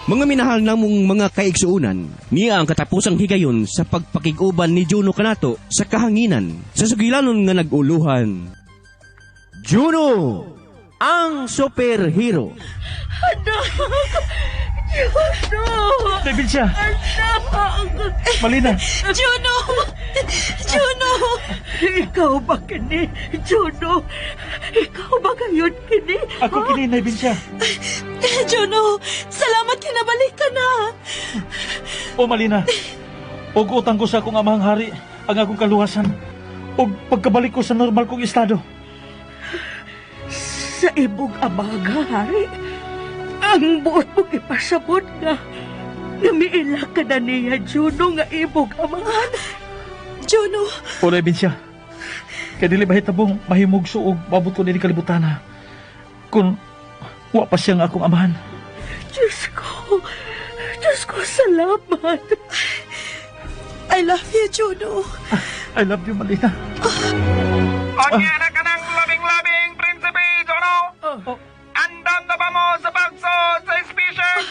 Mga minahal namong mga kaigsuonan, niya ang katapusang higayon sa pagpakig-uban ni Juno kanato sa kahanginan, sa sugilanon nga nag-uluhan. Juno, ang superhero. Anak! Juno! David siya. Anak! Malina. Juno! Juno! Ikaw ba kini, Juno? Ikaw ba gayon kini? Ako kini, David siya. Juno, salamat kinabalik ka na. O Malina, og utang ko sa akong amahang hari ang akong kaluwasan. Og pagkabalik ko sa normal kong estado. Sa ibog amaga, hari, ang buot mong ipasabot nga namiila ka na niya, Juno, nga ibog amahan. Juno! O David siya. Kaya dili bahitabong mahimugso og mabot ko nini kalibutana. Kung wa pa siya nga akong amahan. Diyos ko! Diyos ko, salamat! I love you, Juno. I love you, Malina. Unya na ka ng labing-labing, Prinsipe Juno! Andam na ba mo sa pagsod sa spaceship?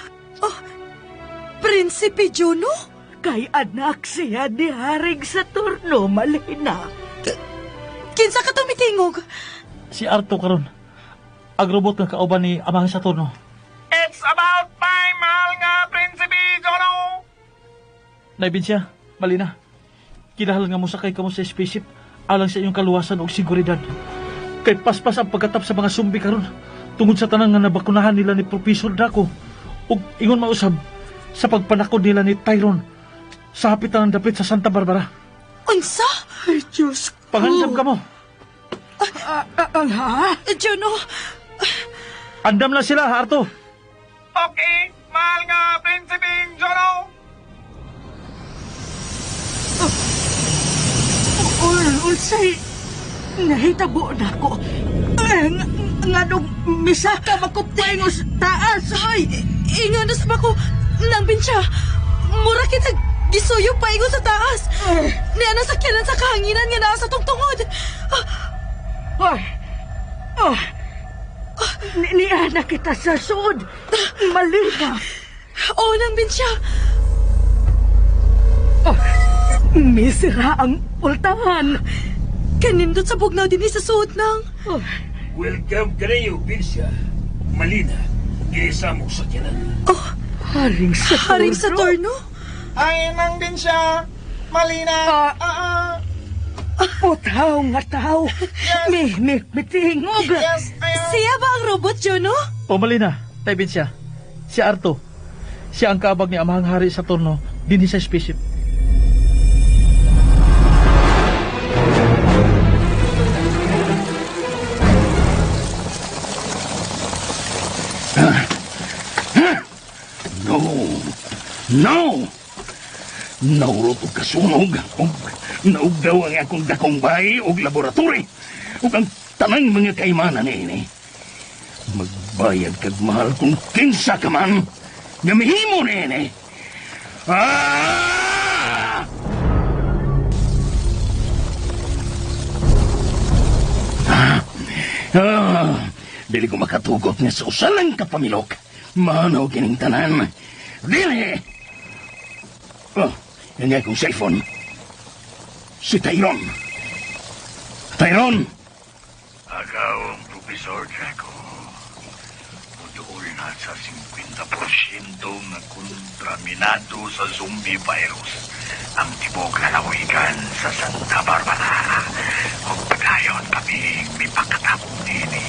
Prinsipe Juno? Kay anak siya ni Haring Saturno, Malina. Kinsa ka tumitingog? Si Arto karon. Ang robot nga kauban ni Amang Saturno. It's about time, mahal nga, Prinsipe Juno! Naibin siya, Malina. Kinahanglan nga mosakay kamo sa spaceship alang sa inyong kaluwasan ug seguridad. Kay paspas ang pagkatap sa mga zombie karon tungod sa tanan nga nabakunahan nila ni Professor Draco ug ingon mausab sa pagpanakod nila ni Tyron sa hapitan ng dapit sa Santa Barbara. Unsa? Ay, Diyos ko. Pangandam ka mo. Ang ha? Juno, Andam na sila, Arto. Okay, mahal nga, Prinsipe Juno! Unsay nahitabo na ko. Eh, nganong misaka makupengos taas, oy. Inganos ba ko nang binsya? Mura kita gisuyo paingon sa taas. Niya na sakyanan sa kahanginan nga naa sa tungtungod. Ay, ah, niya na kita sa sud. Malina. Oo, nang binsya. Oh, misira ang ultahan. Kanindot sa bugnaw din sa suot nang. Oh. Welcome kaninyo, Binsya. Malina, giisa mo sa kinan. Oh, Haring Saturno. Haring Saturno? Ay, nang din siya! Malina! Putaw nga tao. Yes. Mi tingog. Yes, ayaw. Siya ba ang robot, Juno? O Malina, taibin siya. Si Arto. Siya ang kaabag ni Amahang Hari Saturno dinhi sa spaceship. No! No! Naurot og kasunog ug naugdaw ang akong dakong bahay ug laboratory ug ang tanang mga kaimanan niini. Magbayad kag mahal kung kinsa ka man nga mihimo niini. Ah! Ah! Dili ko makatugot nga sa usa lang ka pamilok. Manaw kining tanan. Dili! Oh, yan nga akong cellphone. Si Tyron. Tyron! Agaw ang Profesor Draco. Muduol na sa 50% nga kontaminado sa zombie virus ang tibok lalawigan sa Santa Barbara. Ug padayon kaming mipakatabo nini.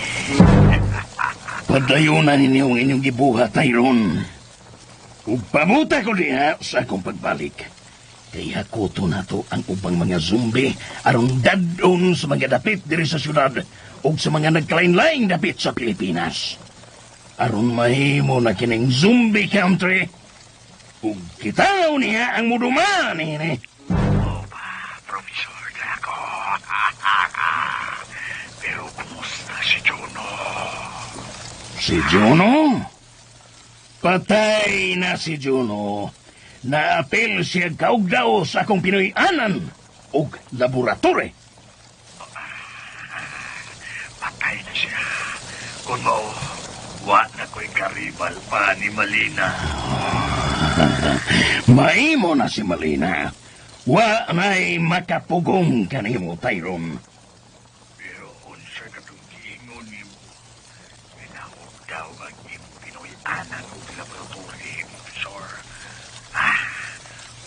Padayonan ninyo ang inyong gibuhat, Tyron. Ug pabuta ko diha sa akong pagbalik. Kay hakuto nato ang ubang mga zombie aron dad-on sa mga dapit diri sa syudad ug sa mga nagkalain-laing dapit sa Pilipinas. Aron mahimo na kining zombie country ug kita niya ang muduma nini. Opa, Profesor Draco. Pero kumusta si Juno? Si Juno? Patay na si Juno. Naapil siya kaugdaw sa akong Pinoy-anan ug laboratory. Patay na siya. Kung mao, Wa na ko'y karibal pa ni Malina. Maimo na si Malina. Wa na'y makapugong kanimo, Tyron. Pero unsa katong giingon nimo, ginaog daw ang imong Pinoy-anan og laboratory, Professor. Ah,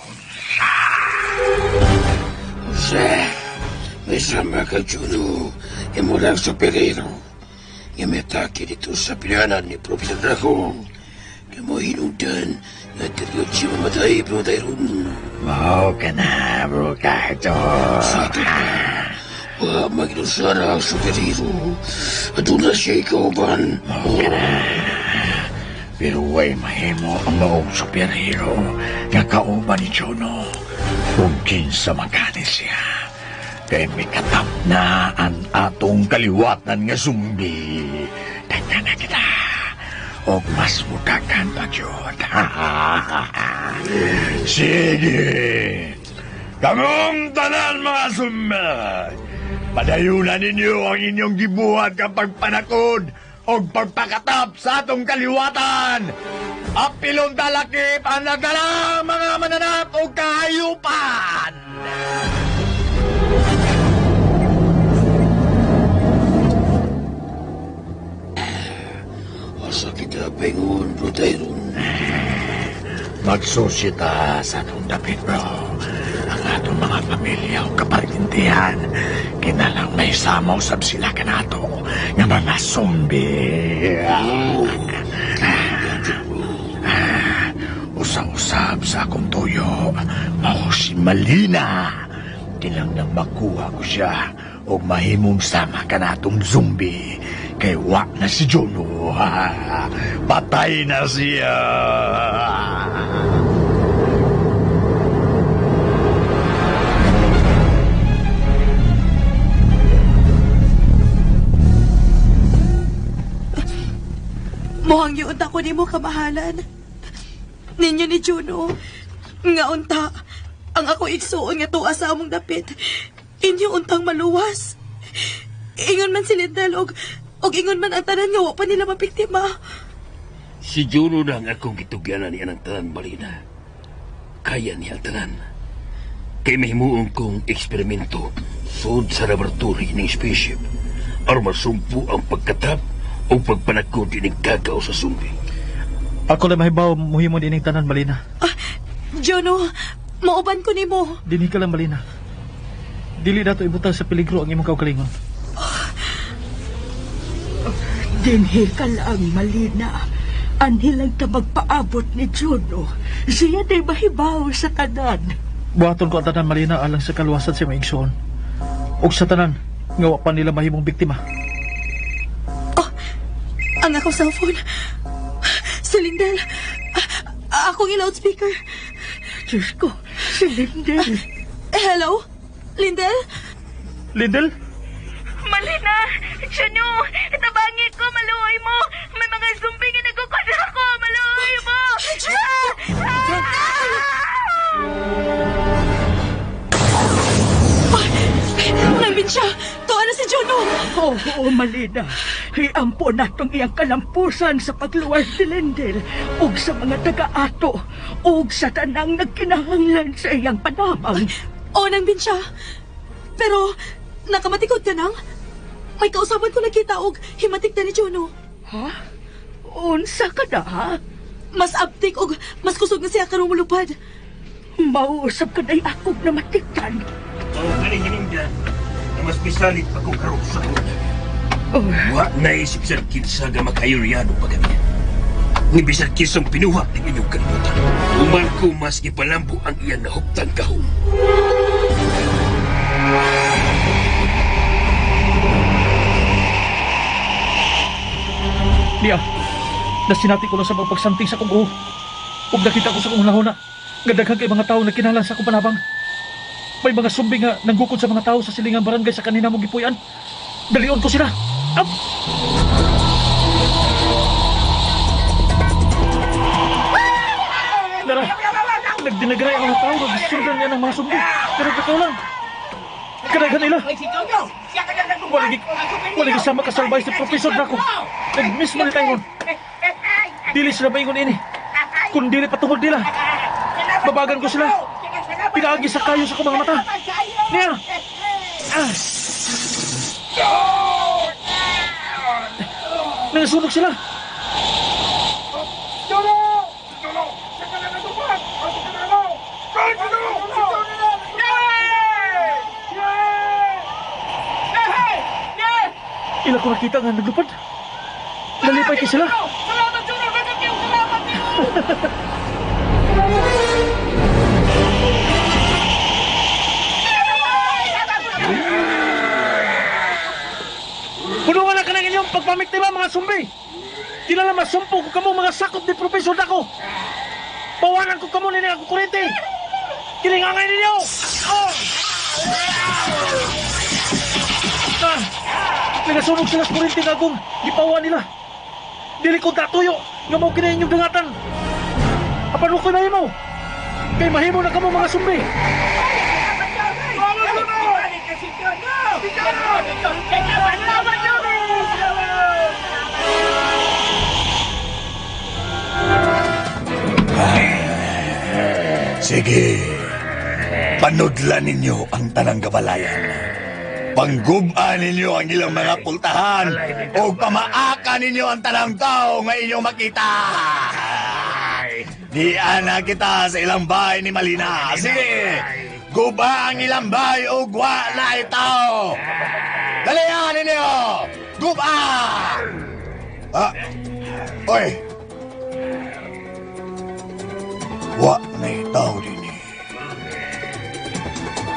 unsa? Jose, may sama ka, Juno. Imo lang superhero. Nga may atake dito sa pinanan ni Professor Draco. Nga mo hinungdan nga dito siya mamatay, Bro Tyron. Mao ka na, Bro Kato. Sa ato ka, wa maginusara ang superhero. Aduna siya ikauban. Mao ka na. Pero way mahimo ang maong superhero nga kauban ni Juno. Kung kinsa magani siya. Kay mikatap na ang atong kaliwatan nga zumbi. Tanda na kita. Og mas mutakan pa yun. Sige. Kamong tanan mga zumbi. Padayunan ninyo ang inyong gibuhat kapag panakod o pagpakatap sa atong kaliwatan. Apilong talakip ang nagdalang mga mananap o kahayupan. Asa kita pengon, Bro Tyron. Magsusita sa atong dapit, bro. Ang atong mga pamilya o kaparintihan. Kinalang may samaw sab sila kanato nga mga zombie. Usang-usab sa akong tuyo, mao si Malina. Kinang nang makuha ko siya o mahimong sama kanatong zombie. Kay wa na si Juno. Patay na siya. Muhang yun ako ni mo kamahalan. Ninyo ni Juno. Nga unta, ang ako igsuon nga tuwa sa among dapit. Inyo untang maluwas. Ingon man si Lindel og ingon man ang tanan nga wa pa nila mabiktima. Si Juno na ang akong gitugyanan ni anang tanan, Malina. Kaya niya ang tanan. Kay mahimuong kong eksperimento sud sa laboratory ng spaceship aron masumpo ang pagkatap o pagpanagkod ining kagaw sa sumbi. Ako lang mahibaw muhimo ining tanan, Malina. Ah, Juno, mauban ko nimo. Dinhi ka lang, Malina. Dili dato ibutang sa peligro ang imong kaugalingon. Dinhi ka lang, Malina. Anhi lang ta magpaabot ni Juno. Siya day mahibaw sa tanan. Buhaton ko ang tanan, Malina, alang sa kaluwasan sa imong igsoon. Og sa tanan, nga wa pa nila mahimong biktima. Oh, ang akong cellphone. Si Lindel. Akong i-loudspeaker. Diyos ko, si Lindel. Hello? Lindel? Lindel? Malina! Juno! Tabangi ko! Maluoy mo! May mga zombie nga nagkukod ako! Maluoy mo! Nambit siya! Tuwa na si Juno! Oo, Malina. Iampo natong iyang kalampusan sa pagluwas ni Lindel ug sa mga taga-ato ug sa tanang nagkinahanglan sa iyang panamang. Oo, nambit siya. Pero, nakamatikod ka nang? May kausapan ko nakita og himatik na ni Juno. Ha? Unsa ka na, ha? Mas abtik og mas kusog na siya karong mulupad. Mauusap ka na'y akong namatiktan. Mao kani hiningdan na mas misalit pa kong karong sa una. Wa naisip sa kinsa nga makayuryano pa kami. Ni bisan kinsang pinuha ng inyong kalibutan. Human ko mas gipalambo ang iyang nahuptang kahom. Niya, nasinati ko lang sa pagpagsanting sa kong uho. Ug nakita ko sa kong lahona nga daghan kay mga tao na kinahanglan sa akong panabang. May mga sumbi nga nanggukod sa mga tao sa silingang barangay sa kanina mong gipuy-an. Dalion ko sila. Up! Nara, nagdinagray ang mga tao, nagsundan niya ng mga sumbi. Pero totoo lang. Kadaghan nila. Wala gi sama kasalbay si Professor Draco. Nag-mismo ni Tyron. Dili sila maingon ini. Kung dili patungod nila. Babagan ko sila. Pinaagi sa kayo sa akong mga mata. Niya! Ah! Nangasunog sila. Ila ko nakita nga naglupad. Nalipay kay sila. Salamat, Juno! Daghang kayong salamat nimo! Punungan na ka ng inyong pagpamiktima, mga sumbi! Kilala masumpo ko kamo mga sakop ni Profesor Dako! Pawanan ko kamo nini ako kuryente! Kilingangay ninyo! Oh! Ah! Nagasunog sila sa kuryente nga akong gipawa nila! Dili ko tatuyo nga mao kini inyong dangatan! Apan ko na himo! Kay mahimo na kamo mga sumbi! Sige, panudlan ninyo ang tanang kabalayan. Panggub-an ninyo ang ilang mga pultahan o pamaaka ninyo ang tanang tao nga inyong makita. Di ana kita sa ilang bahay ni Malina. Sige, guba ang ilang bahay o gwa na itaw. Dalihan ninyo! Guba! Ah, oy! Wa na itaw din eh.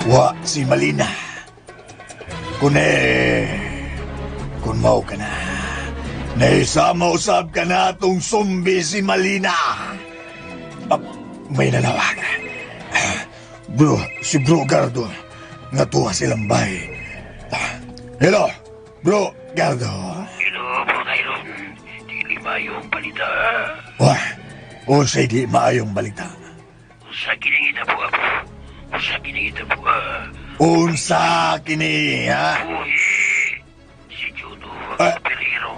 Wa si Malina. Kune, kun mao ka na, naisama usab ka na atong sumbi si Malina. Ah, may nanawag. Bro, si Bro Gardo, nga tuwa silang bay. Ah, hello, Bro Gardo. Hello, Bro Tyron. Dili maayong balita. Wah, unsay di maayong balita. Usa kining itabo, bro. Usa kining itabo. Unsa kini, ha? Buhi. Si Juno, Ah. ang superhero.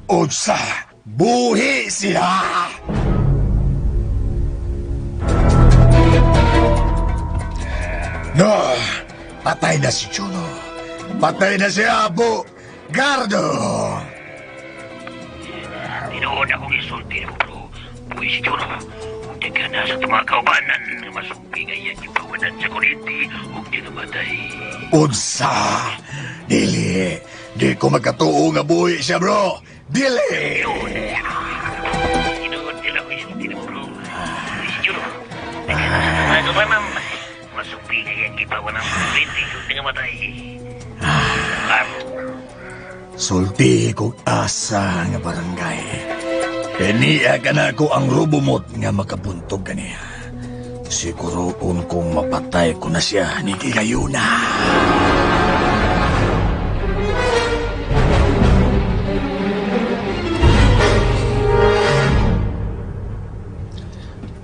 Unsa? Buhi siya! No, patay na si Juno. Patay na si Abu Gardo. Tinuod akong isulti mo, bro. Buhi si Juno. Ug daghan na sa mga kaubanan nga masumbi nga iyang gipawanan sa kuryente ug di namatay. Unsa? Dili. Di ko magkatuo nga buhi siya, bro. Dili. Tinuod nila akong isulti mo, bro. Buhi si Juno. Daghan na sa mga kaubanan. Masumbi nga iyang gipawanan sa kuryente ug di namatay. Sulti kog asa nga barangay. Kaya niya ka na ko ang robomot nga makabuntog kaniya. Siguroon kong mapatay ko na siya ni Gigayuna.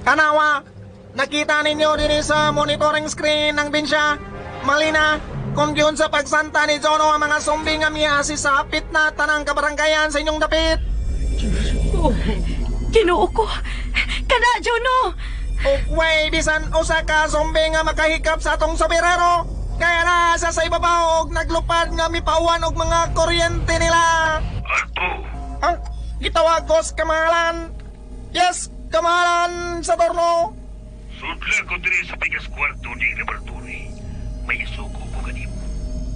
Kanawa, nakita ninyo din sa monitoring screen ng Binsya. Malina, kung yun sa pagsanta ni Jono ang mga zombie nga miasi sa hapit na tanang kabaranggayan sa inyong dapit. Ginoo ko. Kana, Juno! Ug way bisan usa ka zombie nga makahikap sa atong soberero. Kaya na sa sa ibabaw og naglupad nga mipauwan og mga kuryente nila. Arto, Ang gitawag ko sa kamahalan. Yes, kamahalan sa torno. sudla ko diri sa pikas kwarto ni laboratory. May isuko ko kanimo.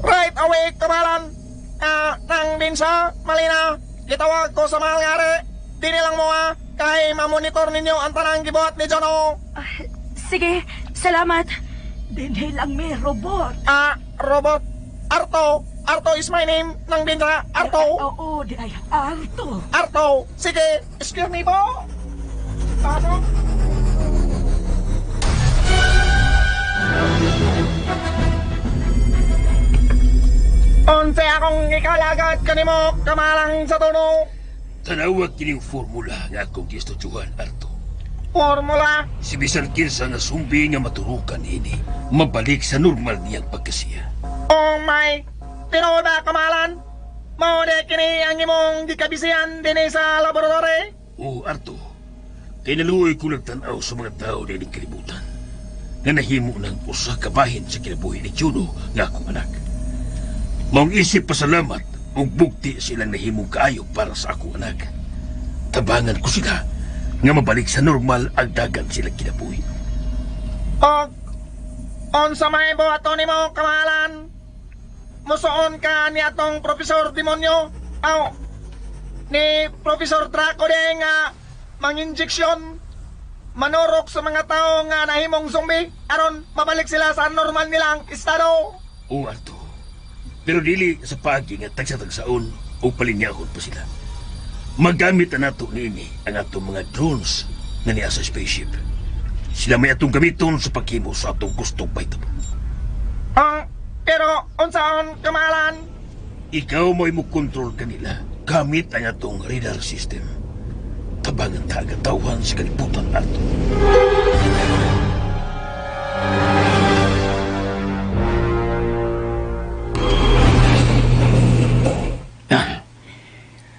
Right away, kamahalan. Ah, nang binsa, Malina. Gitawag ko sa mahal nga ari. Dini lang mo ah, kay mamonitor ninyo ang tanang gibuhat ni Jono. Sige, salamat. Dinhi lang may robot. Ah, robot. Arto. Arto is my name. Nang binsa, Arto. Oo, di ay Arto. Arto. Sige, excuse me po. Pasok. Unsa akong ikalagad kanimo kamalang sa tono. Tanawag kining formula nga akong gistudyuhan, Arto. Formula? Si bisan kinsa nga zombie nga maturukan ini, mabalik sa normal niyang pagkasiya. Oh my! Tinuod ba, kamalan? Mao de kini ang imong gikabisihan dinhi sa laboratory? Oo, Arto. Kay naluoy ko nagtan-aw sa mga tao dining kalibutan na nahimo ng usa ka bahin sa kinabuhi ni Juno nga akong anak. Maong isip pasalamat ug bugti silang nahimong kaayo para sa akong anak. Tabangan ko sila nga mabalik sa normal ang dagan silang kinabuhi. Og unsa may buhaton nimo, kamalan? Musuon ka ni atong Profesor Demonyo? Aw, ni Profesor Draco de nga manginjeksyon, manorok sa mga tao nga nahimong zombie aron mabalik sila sa normal nilang estado. Oo, Arto. Pero dili sa paagi nga tagsa-tagsaon o palinyahon pa sila. Magamit na nato niini ang atong mga drones nga niya sa spaceship. Sila may atong gamiton sa paghimo sa atong gustong pahitabo. Pero unsaon, kamalan? Ikaw mo'y mo kontrol kanila gamit ang atong radar system. Tabangan ta ang katawhan sa kalibutan, Arto.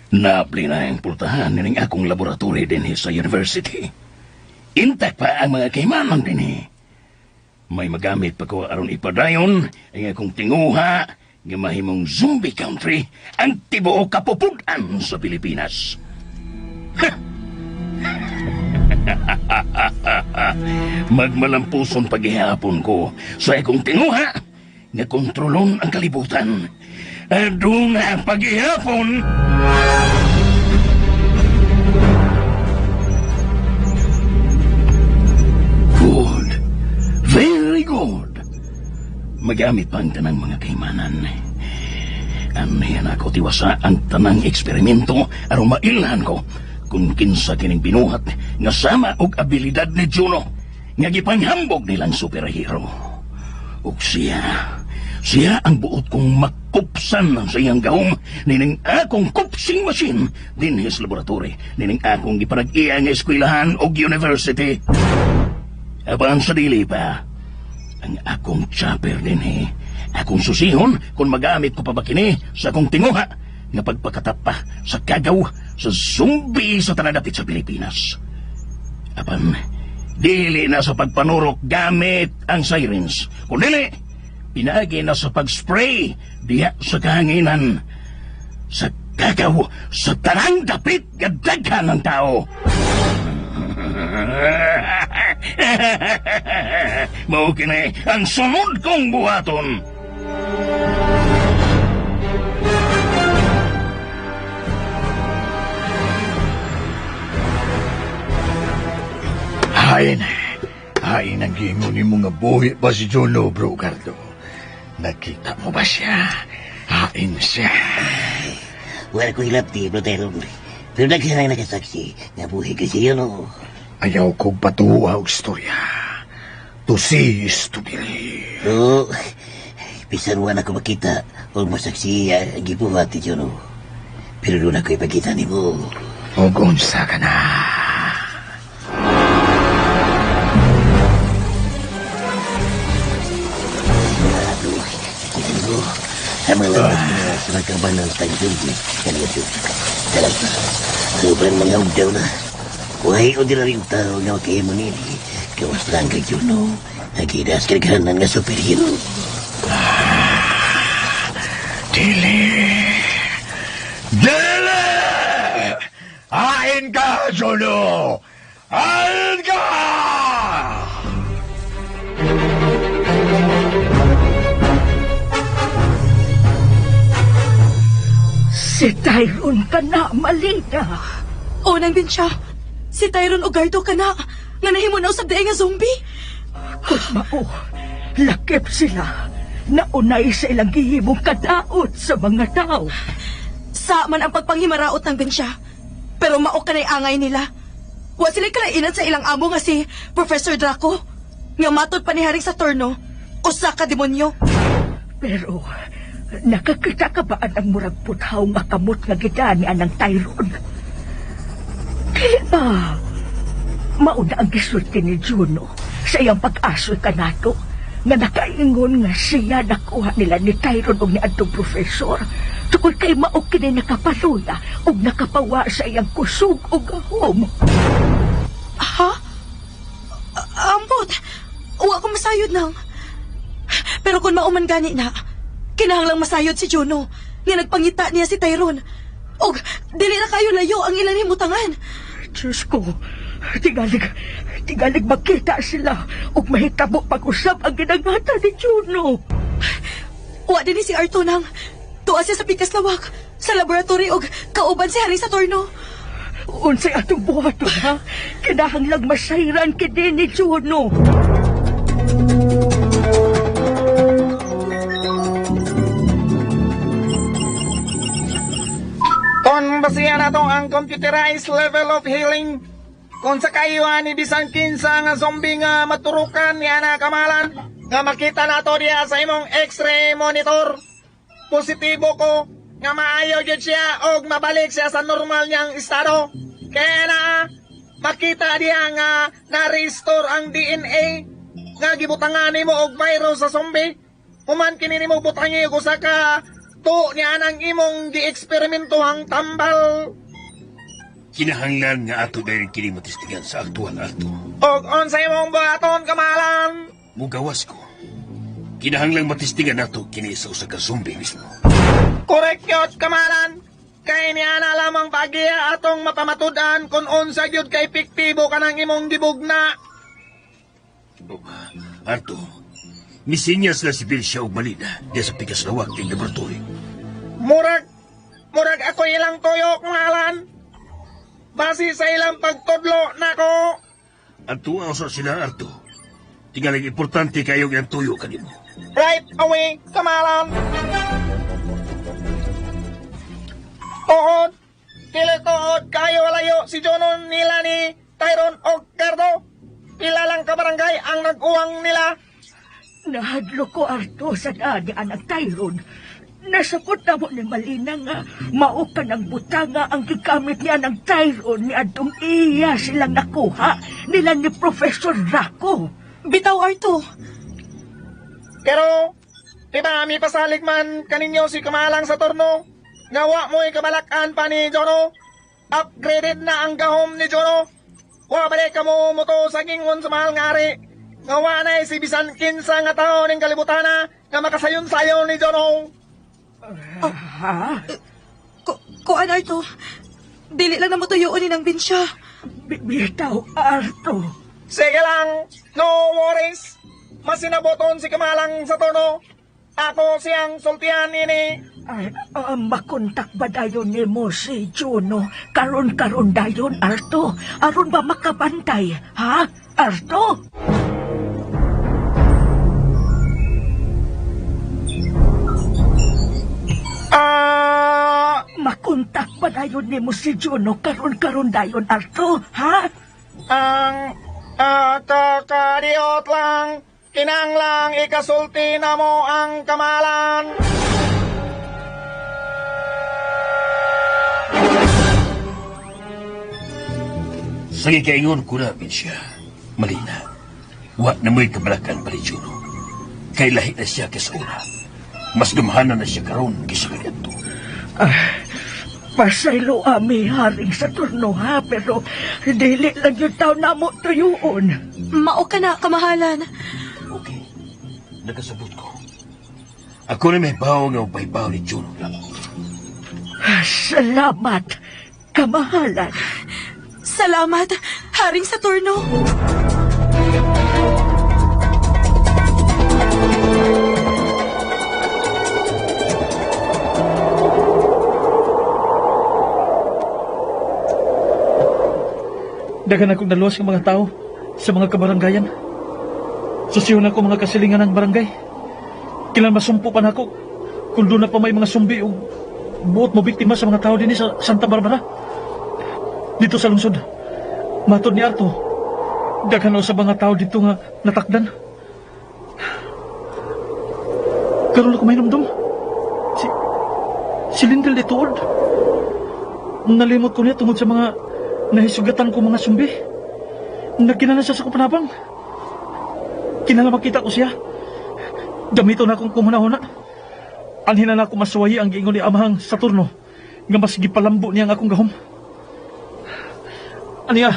Naapli na ang pultahan nining akong laboratory dinhi sa university. Intact pa ang mga kaimanan dinhi. May magamit pa ko aron ipadayon ang akong tinguha nga mahimong zombie country ang tibuok kapupud-an sa Pilipinas. Magmalampuson paghihapon ko sa akong tinguha nga kontrolon ang kalibutan. Aduna paghihapon. Good. Very good. Magamit pa ang tanang mga kaimanan. Anihan ako tiwasa ang tanang eksperimento aron mailhan ko kung kinsa kining binuhat nga sama og abilidad ni Juno nga gipanghambog nilang superhero. Ug siya ang buot kong makupsan sa iyang gahom nining akong kupsing machine dinhi sa laboratory nining akong gipanag-iya nga eskwelahan og university. Apan sa dili pa, ang akong chopper dinhi, akong susihon kung magamit ko pa ba kini sa akong tinguha nga pagpakatapa sa kagaw sa zombie sa tanadapit sa Pilipinas. Apan, dili na sa pagpanurok gamit ang sirens, kundi pinaagi na sa pag-spray diha sa kahanginan, sa kagaw sa tanang dapit nga daghan ng tao. Mao kini ang sunod kong buhaton. Hain, hain ang giingon nimo nga buhi pa si Juno, bro Gardo. Nakita mo ba siya? Hain siya. Wala ko hilapti, bro Tyron. Pero nagsilang nakasaksi nga buhi ka siya, no? Ayaw kong patuwa og istorya. To see is to believe. Oo. Bisan wala ko makita o masaksi ang gibuhat ni Juno. Pero doon ako ipakita ni mo. Og unsa ka na. Ang mga labas na sa magkaban ng tagdugli. Kanito. Talaga. Sobrang mga ugdaw na. Wahay o dila rin tao nga makahimo nini. Kawas lang kay Juno. Nagidas kaghanan nga superhero. Dili! Dili! Hain ka, Juno! Hain ka! Si Tyron ka na, Malina. Unang din siya. Si Tyron Ogardo ka na. Nga nahimo na usab daing nga zombie. Kung mao, lakip sila. Naunay sa ilang gihimong kadaot sa mga tao. Sa man ang pagpanghimaraot ng bensya. Pero mao kanay angay nila. Wa sila kalainan sa ilang amo nga si Professor Draco. Nga matod pa ni Haring Saturno, usa ka demonyo. Pero nakakita ka ba ang murag puthaw nga kamot nga gidani anang Tyron? Dili ba? Mauna ang gisulti ni Juno sa iyang pag-asoy kanato nga nakaingon nga siya nakuha nila ni Tyron og ni adtong profesor tungod kay mao kini nakapaluya og nakapawa sa iyang kusog og gahom. Ha? Ambot! Wa ko masayod nang. Pero kung mauman gani na, kinahanglang masayod si Juno nga nagpangita niya si Tyron. Og dili na kayo layo ang ilang himutangan. Diyos ko, tingalig magkita sila ug mahitabo pag-usab ang ginangata ni Juno. Wa din ni si Arto nang tuwa siya sa Pikas Lawak sa laboratory og kauban si Harry Saturno. Unsay atong buhaton, ha? Kinahanglang masayran kini ni Juno. Kon basihan nato ang computerized level of healing. Kung sa kayuhan ni bisan kinsa nga zombie nga maturukan niya na kamalan, nga makita nato diya sa imong x-ray monitor. Positibo ko nga maayo gyud siya og mabalik siya sa normal niyang estado. Kaya na makita diya nga na-restore ang DNA nga gibutangan nimo og virus sa zombie. Human kini nimo butangi og usa ka to niya nang imong gieksperimentuhang tambal. Kinahanglan nga ato dahil kini matistingan sa aktual Arto. Og unsay imong buhaton kamalan? Mugawas ko. Kinahanglan matistingan nato kini sa usa ka zombie mismo. Correct yun, kamalan. Kay niya na lamang pagiya atong mapamatud-an kung unsa gyud ka epektibo kanang imong gibugna. Oh, Arto, misinyas na si Bilsya og Malina diya sa Pikas Lawak ing laboratory. Murag ako ilang tuyo, kamalan. Base sa ilang pagtudlo nako. Ang tuwa sa sila, Arto. Tingaling importante kayo ang tuyo kanimo. Right away, kamalan. Tuod, dili tuod kayo layo si Jonon nila ni Tyron og Cardo. Pila lang ka barangay ang nag-uwang nila. Nahadlo ko, Arto, sa daan ni anak Tyron. Nasapot na mo ni Malina nga mao ka ng butanga ang gigamit niya ng Tyron ni adtong iya silang nakuha nila ni Professor Draco. Bitaw, Arto. Pero, di ba mi pasalig man kaninyo si Kamalang sa torno? Nga wa mo'y kabalakan pa ni Jono. Upgraded na ang gahom ni Jono. Wa balik ka mo moto sa gingon sa mahal nga ari. Nga wa na si bisan kinsa nga tao ning kalibutana nga makasayon-sayon ni Jono. Ha? Kuan, Arto. Dili lang na mo tuyoon ni ng binsya. Bitaw, Arto. Sige lang, no worries. Masinaboton si Kamalang sa tono. Ako siyang sultihan ini. Ay, makontak ba dayon nimo si Juno? Karon-karon dayon, Arto. Aron ba makabantay, ha? Arto? Makontak ba dayon nimo si Juno? Karon-karon dayon, Arto, ha? Ang kakadiot lang. Kinanglang ikasulti na mo ang kamalan. Sa gikaingon ko na, siya. Malina. Wa na mo'y kabalakan pa ni Juno. Kay lahi na siya kaysa una. Mas gamhanan na siya karon kaysa kaniadto. Pasaylo ami haring sa turno ha, pero dili lang yung tao na mo tuyuon. Mao ka na, kamahalan. Okay. Nakasabot ko. Ako na may bawo nga upay-bawo ni Juno lang. Salamat, kamahalan. Salamat, Haring Saturno. Daghan akong naluwas ng mga tao sa mga kabaranggayan. Susiyon ako mga kasilingan ng barangay. Kilan masumpo pa nako kung doon na pa may mga sumbi o buot mo biktima sa mga tao din sa Santa Barbara. Dito sa lungsod, matod ni Arto, daghan sa mga tao dito nga natakdan. Karon ako mahinumdum. Si Lindel di tuod. Nalimot ko niya tungod sa mga nahisugatan ko mga sumbi. Nagkinala siya sa kupanabang. Kinala makita ko siya. Gamito na akong kumunahuna. Anhin na ako masuwayi ang giingon ni Amahang Saturno nga mas gipalambo niya ang akong gahom. Aniya?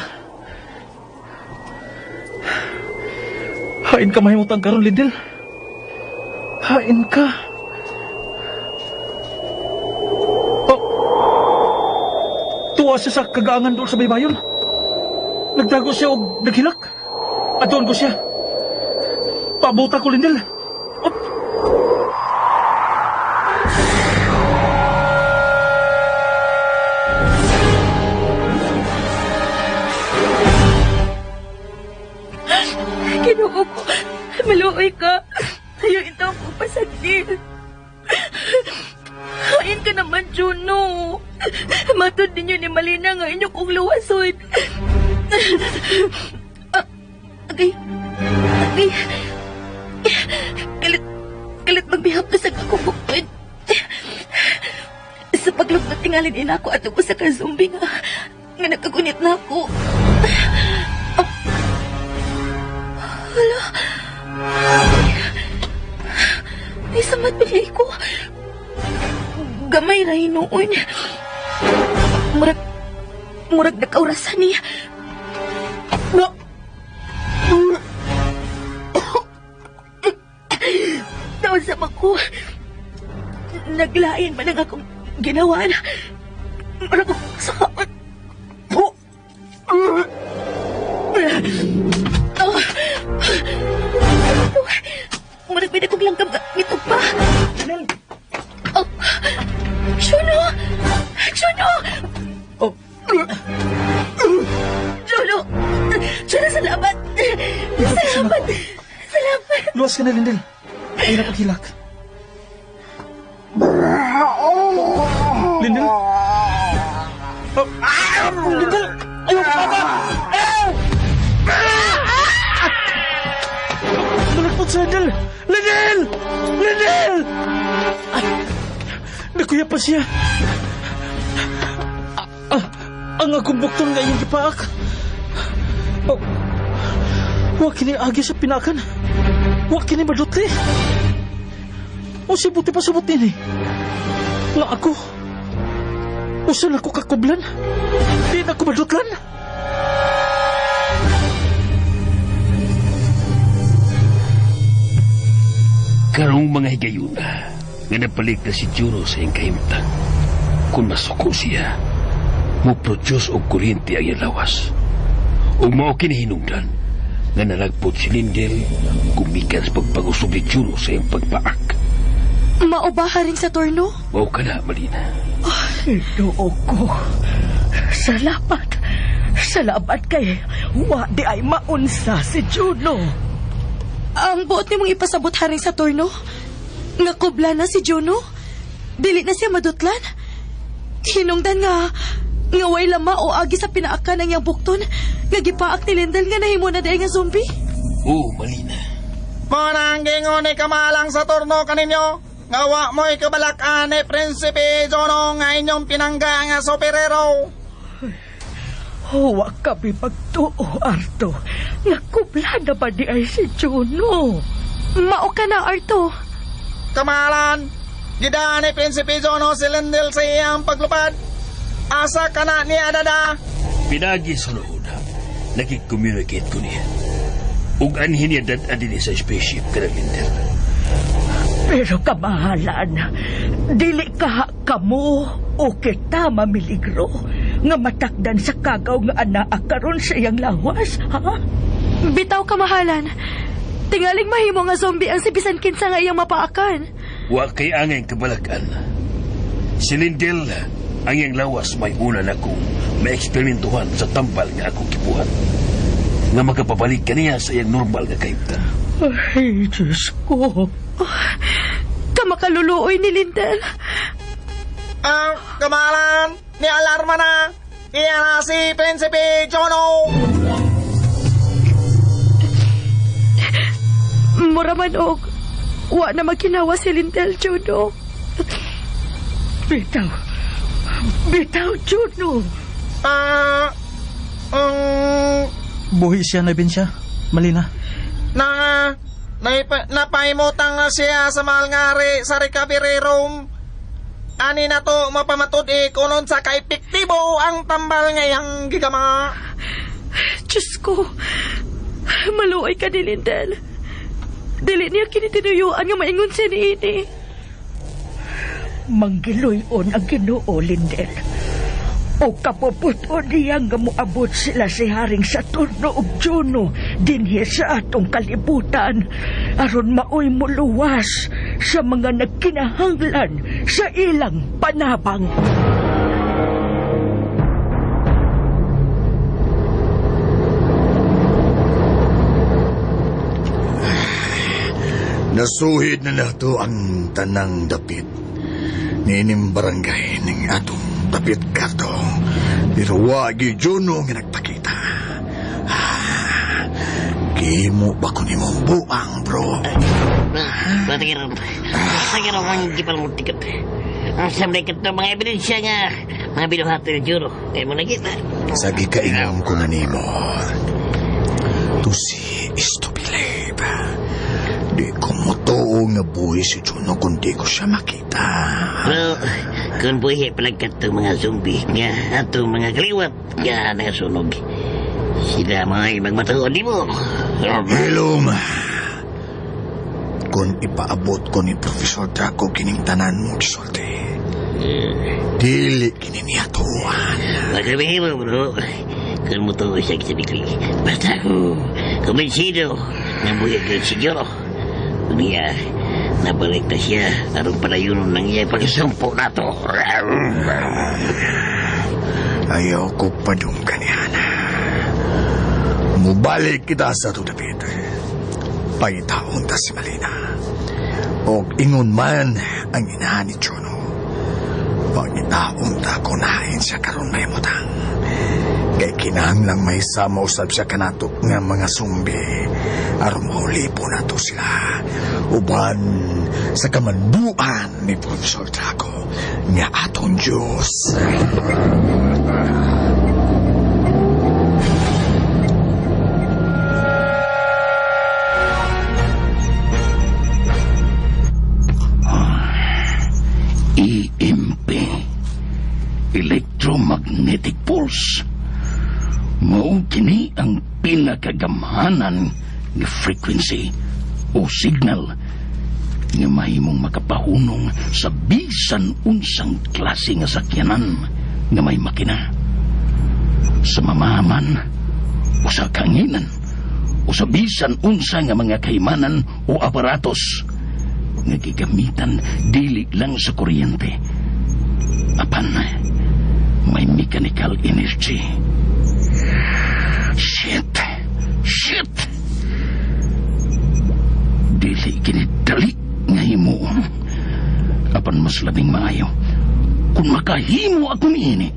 Hain ka mahimutang karon, Lindel. Hain ka. Oh. Tuwa siya sa kagaangan doon sa baybayon. Nagtago siya og naghilak. At doon ko siya. Pabuta ko, Lindel. Oh. Kinuko ko. Maluoy ka. Ayaw ito ang pasagdi. Kain ka naman, Juno. Matod ninyo ni Malina nga inyo kong luwason. Agay. Agay. Kalit, kalit magbihap na sa akong bukod. Sa paglugtot tingalin ina ko at ako sa kazumbi nga, nga nagkagunit na ako. Hala. Ay, samat pilay ko. Gamay ra hinuon. Murag, murag nakaurasan niya. No. Taon sa ko. Naglain man ang akong ginawa. Murag ako sa kaon. Oh. Oh. Murag may nakong langgam nito pa. Oh. Juno! Juno! Oh. Juno! Juno, salamat! Salamat! Salamat! Luwas ka na, Lindel. Ay, napaghilak. Lindel? Oh. Lindel! Ayaw, papa! Ayaw! Nalagpot si Lindel! Lindel! Lindel! Ay, nakuya pa siya. Ang akong bukton nga iyong gipaak. Oh, wa kini agi sa pinakan. Wa kini madutli. O si buti pa subot nini. Nga ako. Usa na ko kakublan. Di na ko madutlan. Karong mga higayuna, nga napalit na si Juno sa iyang kahimtang. Kung masuko siya, mo-produce og kuryente ang iyang lawas. Ug mao kini hinungdan nga nalagpot si Lindel gumikan sa pagpag-usog ni Juno sa iyang pagpaak. Mao ba haring Saturno? Mao ka na, Malina. Ginoo ko. Salamat. Salamat kay wa di ay maunsa si Juno. Ang buot nimong ipasabot haring Saturno? Nga kubla na si Juno? Dili na siya madutlan? Hinungdan nga, nga way lama o agi sa pinaakan ang iyang bukton, nga gipaak ni Lindel nga nahimo na dahil nga zombie? Oo, Malina. Manang gingon ni kamalang Saturno kaninyo, nga wa mo'y kabalakan ni Prinsipe Juno nga inyong pinangga nga superhero. Huwa kami pagtuo, Arto. Nga kubla na ba di ay si Juno? Mao ka na, Arto. Kamalan, gidaan ni Prinsipe Juno si Lindel sa iyang paglupad. Asa ka na niya, dada? Pinagi sa luod, nakik-communicate ko niya. Ug anhin niya dad-a din sa spaceship ka Lindel. Pero kamahalan, dili ka kamo o kita mamiligro nga matakdan sa kagaw nga anaa karon sa iyang lawas, ha? Bitaw kamahalan. Tingaling mahimo nga zombie ang si bisan kinsa nga iyang mapaakan. Wa kay angay kabalakan. Si Lindel, ang iyang lawas may una na kong maeksperimentuhan sa tambal nga akong kibuhat. Nga makapabalik kaniya sa iyang normal nga kahimtang. Ay, Diyos ko. Oh, kamakaluluoy ni Lindel. Ang kamahalan, ni alarma na. Iya na si Prinsipe Juno. Mura man og, wa na magkinawa si Lindel, Juno. Bitaw. Bitaw, Juno. Buhi siya na siya. Malina. Na napahimutang siya sa mahal nga ari sa recovery room. Ani na to mapamatud-i kung unsa ka epektibo ang tambal ngayang gigama. Diyos ko, maluoy ka ni Lindel. Dili niya kinitinuyuan nga maingon siya ni ini. Manggiluyon ang Ginoo, Lindel. O kapuputo niya nga moabot sila si Haring Saturno ug Juno dinhi sa atong kalibutan aron maoy muluwas sa mga nagkinahanglan sa ilang panabang. Nasuhid na nato ang tanang dapit niining barangay ning atong dapit kato. Pero wagi Juno nga nagpakita. Gimo ba ko nimong buang, bro? Patikiron. Patikiron ang gipalmutikot. Ang samlay kato mga ebidensya nga mga binuhati ni Juno. Kaya mo nakita. Sa gikaingon ko na nimo, to see is to believe. Di ko motoo nga buhi si Juno kung di ko siya makita. Pero kung buhi palagkat itong mga zombie nga atong mga kaliwat nga nangasunog, sila mga magmatuod di mo. Hilom! Kung ipaabot ko ni Professor Draco kining tanan mo gisulti, dili kini niya tuwan. Magkabihin mo, bro. Kung mutuo siya kisabikli, basta ako kumbinsido nga buhi ko si Juno. Niya, nabalik na siya aron padayonon ng iya pagkasumpo nato. Ayaw ko padunggan ni Ana. Mubalik kita sa itong dapit. Pangitaon ta si Malina. Og ingon man ang inahan ni Juno. Pangitaon ta kung nahain siya karon may mutang. Kay kinahanglang may sama usab siya kanato nga mga sumbi. Aron maulipo nato sila. Uban sa kamanbuan ni Professor Draco nga atong Diyos. EMP, Electromagnetic Pulse. Mao kini ang pinakagamhanan nga frequency o signal nga mahimong makapahunong sa bisan unsang klase nga sakyanan nga may makina. Sa mamaman o sa kanginan o sa bisan unsa nga mga kaimanan o aparatos nga gigamitan dili lang sa kuryente apan may mechanical energy. Shit! Shit! Dili kini dali nga himuon. Apan mas labing maayo kung makahimo ako niini,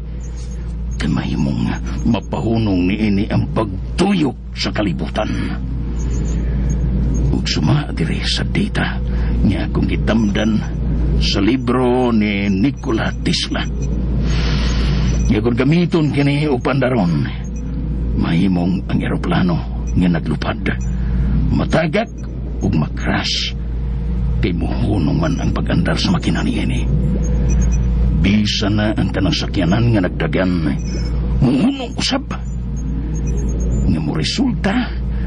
kay mahimong mapahunong niini ang pagtuyok sa kalibutan. Ug suma diri sa data nga akong gitamdan sa libro ni Nikola Tesla. Nga kung gamiton kini og pandaron, mahimong ang eroplano nga naglupad, matagak ug makrash, kay muhunong man ang pag-andar sa makina niini. Bisa na ang tanang sakyanan nga nagdagan, muhunong usab nga moresulta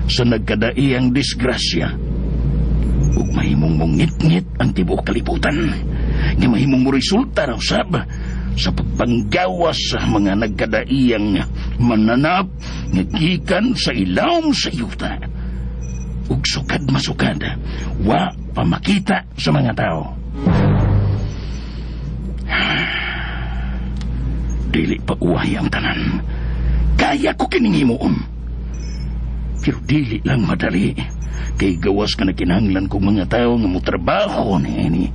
sa nagkadaiyang disgrasya ug mahimong mongit-ngit ang tibuok kalibutan, nga mahimong moresulta ra usab sa pagpanggawas sa mga nagkadaiyang mananap nga gikan sa ilawom sa yuta ug sukad masukad wa pa makita sa mga tao. Dili pa uwahi ang tanan. Kaya ko kining himuon. Pero dili lang madali. Kay gawas ka nagkinahanglan kong mga tao nga motrabaho niini.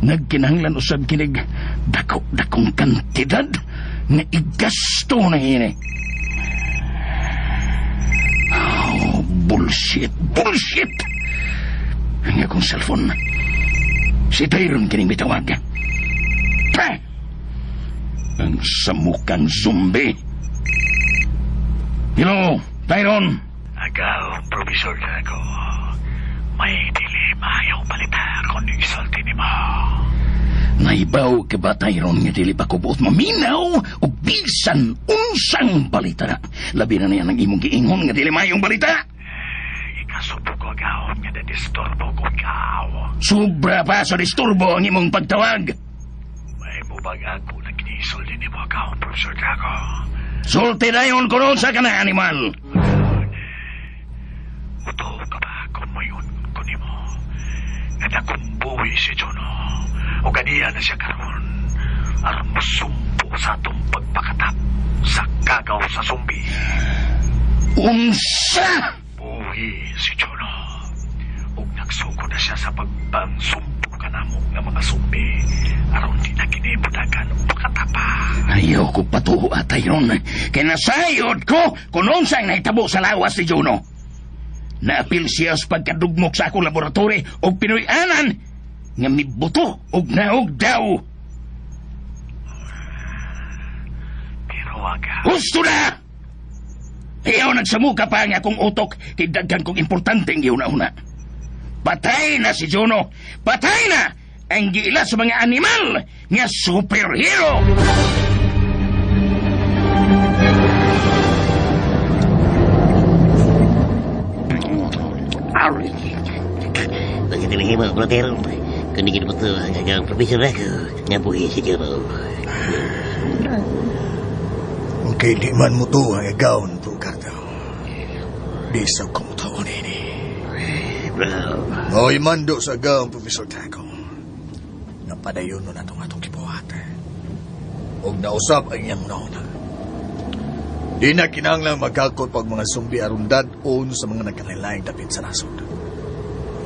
Nagkinahanglan usab kinig dako-dakong kantidad nga igasto niini. Oh, bullshit, bullshit! Ang akong cellphone. Si Tyron kining bitawag. Pa! Ang samukang zombie. Hello, Tyron. Agaw, Professor Drago. May dili maayong balita kung isulti nimo. Naibaw ka ba, Tyron, nga dili pa ko buot maminaw o bisan unsang balita? Labi na niya ng imong giingon nga dili maayong balita. Ikasubo ko agaw nga na-disturbo ko ikaw. Sobra pa sa disturbo ang imong pagtawag. May mubag ako na kinisulti nimo agaw, Professor Drago. Sulti na yun kuno sa kana animal. Uto ka ba kung mayon ko nimo? Nga nakumbuhi si Juno. O ganiya na siya karon. Aron musumpo sa atong pagpakatap sa kagaw sa sumbi. Unsa? Buhi si Juno. Ug nagsuko na siya sa pagpangsumpo kanamo nga mga sumbi. Aron di na kini mutagan og pakatapa. Ayaw ko patuho atay ron. Kaya nasayod ko kung unsang nahitabo sa lawas ni Juno. Naapil siya sa pagkadugmok sa akong laboratory o Pinoy-anan nga mibuto og naog daw. Pero aga. Husto na! Ayaw nagsamuka pa ang akong utok kay daghan kong importante ang giuna-una. Patay na si Juno! Patay na! Ang giila sa mga animal nga superhero! Bakit tinahimo, brother? Kundi ginabuto ang agang profesor ako nga buhi si Juno. Okay, di man mo to ang agaw to, Cardo. Di sa kong taon ini. Bro. Mo'y mando sa agaw, Professor Drago. Napadayon nun atong atong gibuhat. Og nausap ang iyang nauna. Di na kinahanglang magkakot pag mga sumbi aron dad-on sa mga nagkalain dapit sa nasod.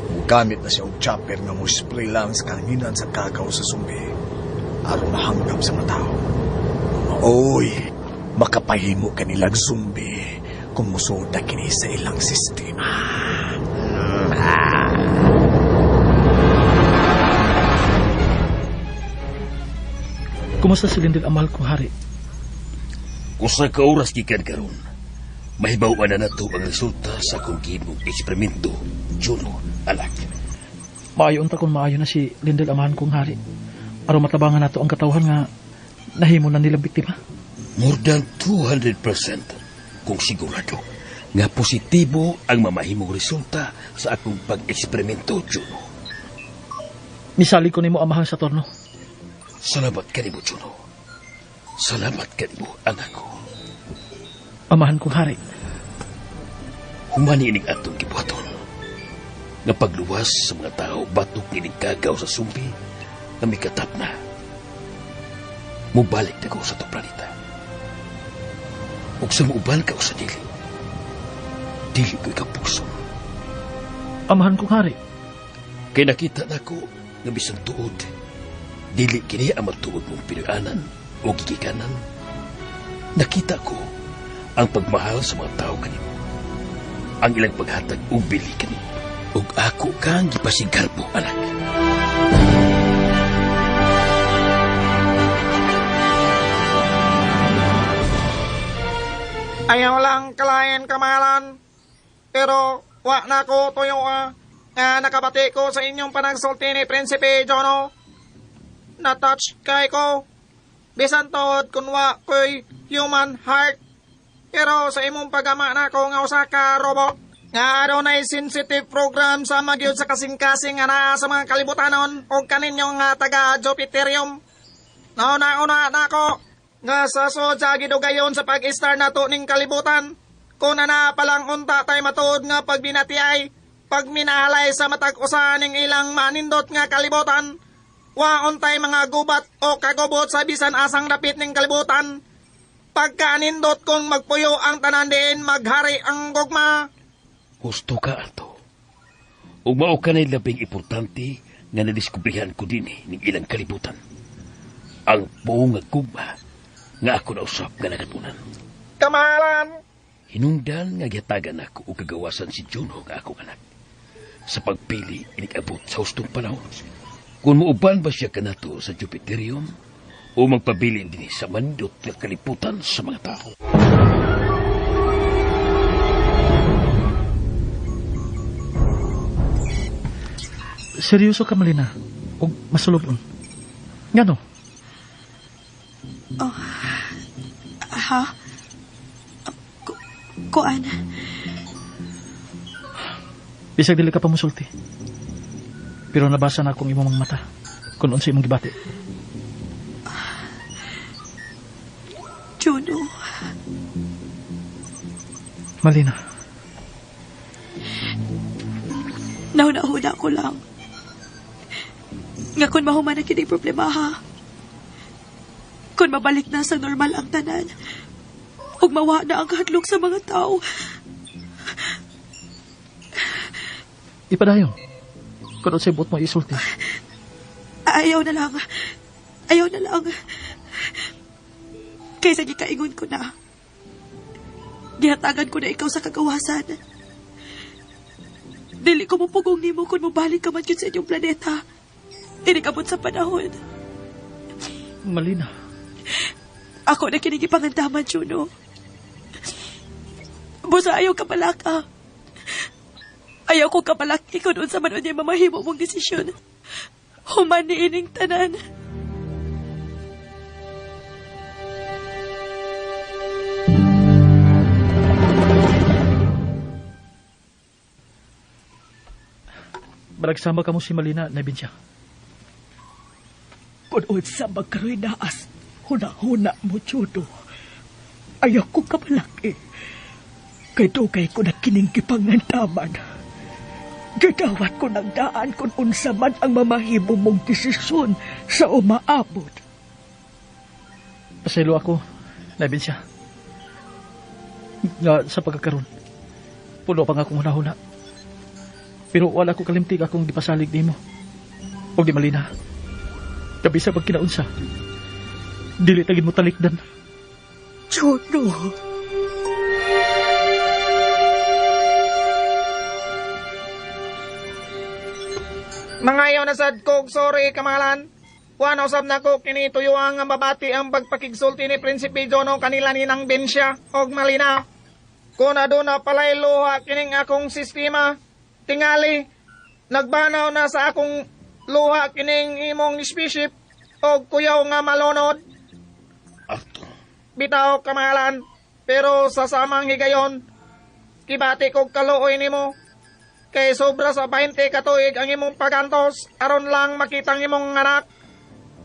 Mugamit na siya og chopper nga mo spray lang sa kahanginan sa kagaw sa sumbi aron mahanggap sa mga tao. Maoy, makapahimo kanilang sumbi kung musuod na kini sa ilang sistema. Kumusta si Lindel ang mahal kong hari? Usa ka oras gikan karon, mahibaw-an na nato ang resulta sa akong gihimong eksperimento, Juno, anak. Maayo unta kung maayo na si Lindel ang mahal kong hari. Aron matabangan nato ang katawhan nga nahimo na nilang biktima. More than 200% kung sigurado nga positibo ang mamahimong resulta sa akong pag-eksperimento, Juno. Misali ko nimo amahan sa torno. Salamat kanimo, Juno. Salamat kanimo, anak ko. Amahan kong hari. Humani ining atong gibuhaton. Nga pagluwas sa mga tao batok ining kagaw sa sumbi nga mikatap na. Mubalik na ko sa itong planeta. Ug sa muuban ka o sa dili, dili ko ikapuso. Amahan kong hari. Kay nakita na ko nga bisan tuod, dili kini ang matuod mong Pinoy-anan o gigikanan. Nakita ko ang pagmahal sa mga tao kanimo. Ang ilang paghatag og bili kanimo. Ug ako kang gipasigarbo, anak. Ayaw lang kalain kamahalan. Pero wa na ko tuyo nga nakabati ko sa inyong panagsulti ni Prinsipe Jono. Na-touch kay ko. Bisan tuod kun wa ko'y human heart. Pero sa imong pagama na ko nga usa ka robot nga adunay sensitive program sa magyud sa kasing-kasing nga naa sa mga kalibutanon og kaninyo nga taga Jupiterium. Nauna-una na ko nga sa sodya gidugayon sa pag-star nato ning kalibutan. Kung na palang unta tay matuod nga pagbinatiay, pagminahalay sa matag usa ning ilang manindot nga kalibutan. Wa untay mga gubat o kagubot sa bisan asang dapit ning kalibutan. Pagkanindot kung magpuyo ang tanan diin, maghari ang gugma. Husto ka, Anto. Ug mao ka na'y labing importante nga nadiskubrihan ko din ning ilang kalibutan. Ang buong nga gugma nga ako nausap nga nagatunan. Kamahalan! Hinungdan nga gihatagan ako og kagawasan si Juno nga akong anak. Sa pagpili, inikabot sa hustong panahon. Kung muuban ba siya kanato sa Jupiterium o magpabilin din sa mandot nga kalibutan sa mga tao. Seryoso ka, Malina. Og masulubon. Ngano? Oh, ha? Kuan? Bisag dili ka pa musulti. Pero nabasa na akong imong mga mata kung unsa imong gibati. Juno. Malina. Nahuna-huna ko lang. Nga kung mahuman na kini problema ha. Kung mabalik na sa normal ang tanan, ug mawa na ang kahadlok sa mga tao. Ipadayon. Kung unsay buot mo isulti. Ayaw na lang. Ayaw na lang. Kaysa gikaingon ko na. Gihatagan ko na ikaw sa kagawasan. Dili ko mupugong nimo kung mobalik ka man yun sa inyong planeta. Inikabot sa panahon. Malina. Ako na kinigipangandaman, Juno. Busa ayaw ka palaka. Ayaw ko kapalaki kung unsa man unya mamahimo mong desisyon. Human ni ining tanan. Balagsama ka mo si Malina, Nabinsya. Kung unsa magkaroy naas, huna-huna mo, Juno. Ayaw ko kamalaki. Kay dugay ko na kining gipangandaman. Gidawat ko ng daan kung unsa man ang mamahimo mong desisyon sa umaabot. Pasaylo ako, Nabinsya. Nga sa pagkakaroon, puno pa nga akong huna-huna. Pero wala ko kalimtig akong gipasalig nimo. Og di Malina. Gabi sa pagkinaunsa, dili tagin mo talikdan. Juno! Mangayaw na sad kog sorry kamalan. Wano sab nako kini tuyuang nga mabati ang pagpakigsulti ni Prinsipe Jono kanila ni nang Bensya og Malina. Kung aduna palay luha kining akong sistema, tingali nagbanaw na sa akong luha kining imong spaceship og kuyaw nga malunod. Arto. Bitaw kamalan, pero sa samang higayon kibati kog kaluoy nimo. Kay sobra sa 20 katuig ang imong pagantos aron lang makitang imong anak.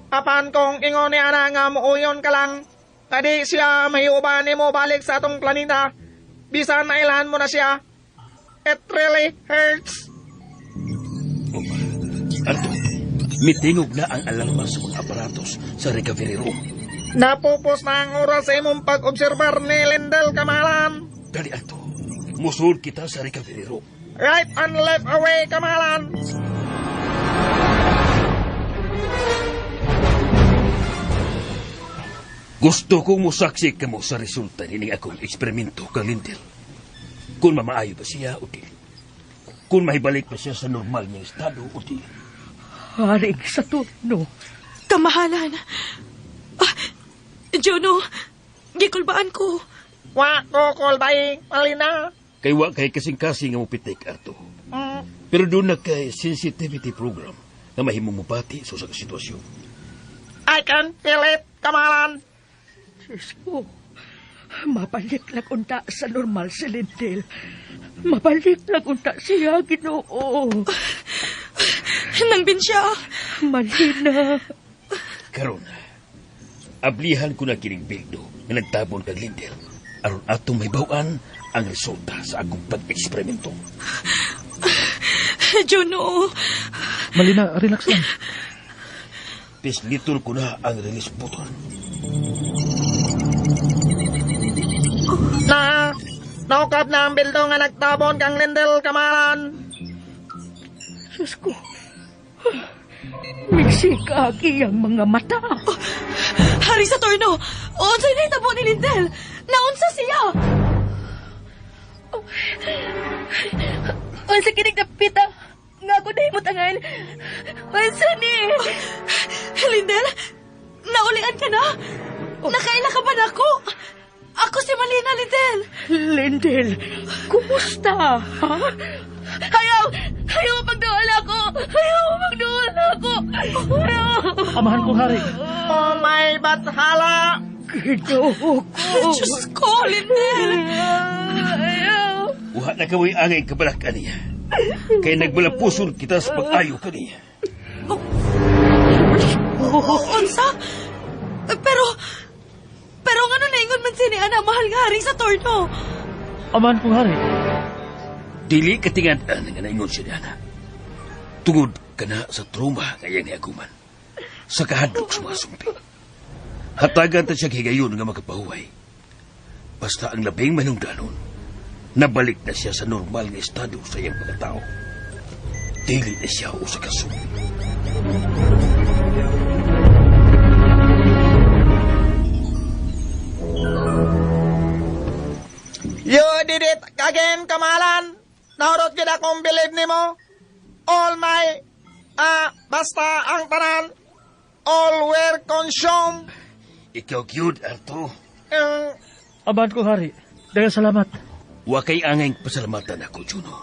Apan kung ingon ni ana nga muuyon ka lang, kadi siya mahiuban nimo balik sa atong planeta. Bisan mailhan mo na siya. It really hurts. Arto, mitingog na ang alarma sa mga aparatos sa recovery room. Napupos na ang oras sa imong pag-obserbar ni Lindel, kamalan. Dali, Arto. Musul kita sa recovery room. Right and left away, kamalan. Gusto kong musaksi kamo sa resulta nining akong eksperimento kang Lindel. Kung mamaayo ba siya o di. Kung mahibalik pa siya sa normal niyang estado o di. Haring Saturno. Kamahalan. Juno, gikulbaan ko. Wa ko kulbay, Malina. Kay wa kay kasing-kasing nga mupitik, Arto. Pero doon na kay sensitivity program na mahimong mupati sa usa ka sitwasyon. I can feel it, kamalan. Diyos ko, mabalik lang unta sa normal si Lindel. Mabalik lang unta siya, Ginoo. Nang Binsya. Malina. Karon, ablihan ko na kining bildo nga nagtabon kag Lindel. Aron atong mahibaw-an ang resulta sa akong pag-eksperimento. Juno. Malina, relax lang. Pisliton ko na ang release button. Na, naukap na ang bildo nga nagtabon kang Lindel, kamalan. Diyos ko, misika ang iyang mga mata. Oh, Hari Saturno, unsay nahitabo ni Lindel? Naunsa siya? Oh. Unsa kining dapita? Nga ako nahimutangan. Unsa ni? Oh, Lindel, naulian ka na? Oh. Nakaila ka ba nako? Ako si Malina, Lindel. Lindel, kumusta? Ha? Ayaw! Ayaw pagdawala ko! Ayaw! Amahan kong hari. Oh my bathala! Ginoo ko. Diyos ko, Lindel! Uha na kamoy angay kabalakan niya. Kay nagbalapuson kita sa pag-ayo kaniya. Unsa? Pero nga nung naingon man si ni Ana, mahal nga haring Saturno. Amahan kong hari. Dili katingad-an nga naingon siya ni Ana. Tungod kana sa trauma nga iyang niaguman. Sa kahadlok sa mga sumpi. Hatagan ta siya higayon nga makapahuway. Basta ang labing manungdanon, nabalik na siya sa normal nga estado sa iyang pagkatao. Dili na siya usa ka sumpi. You did it again, kamahalan! Naurot gid akong believe nimo. All my, basta ang tanan, all were consumed. Ikaw gyud, Arto. Amahan kong hari, daghang salamat. Wa kay angay pasalamatan ako, Juno.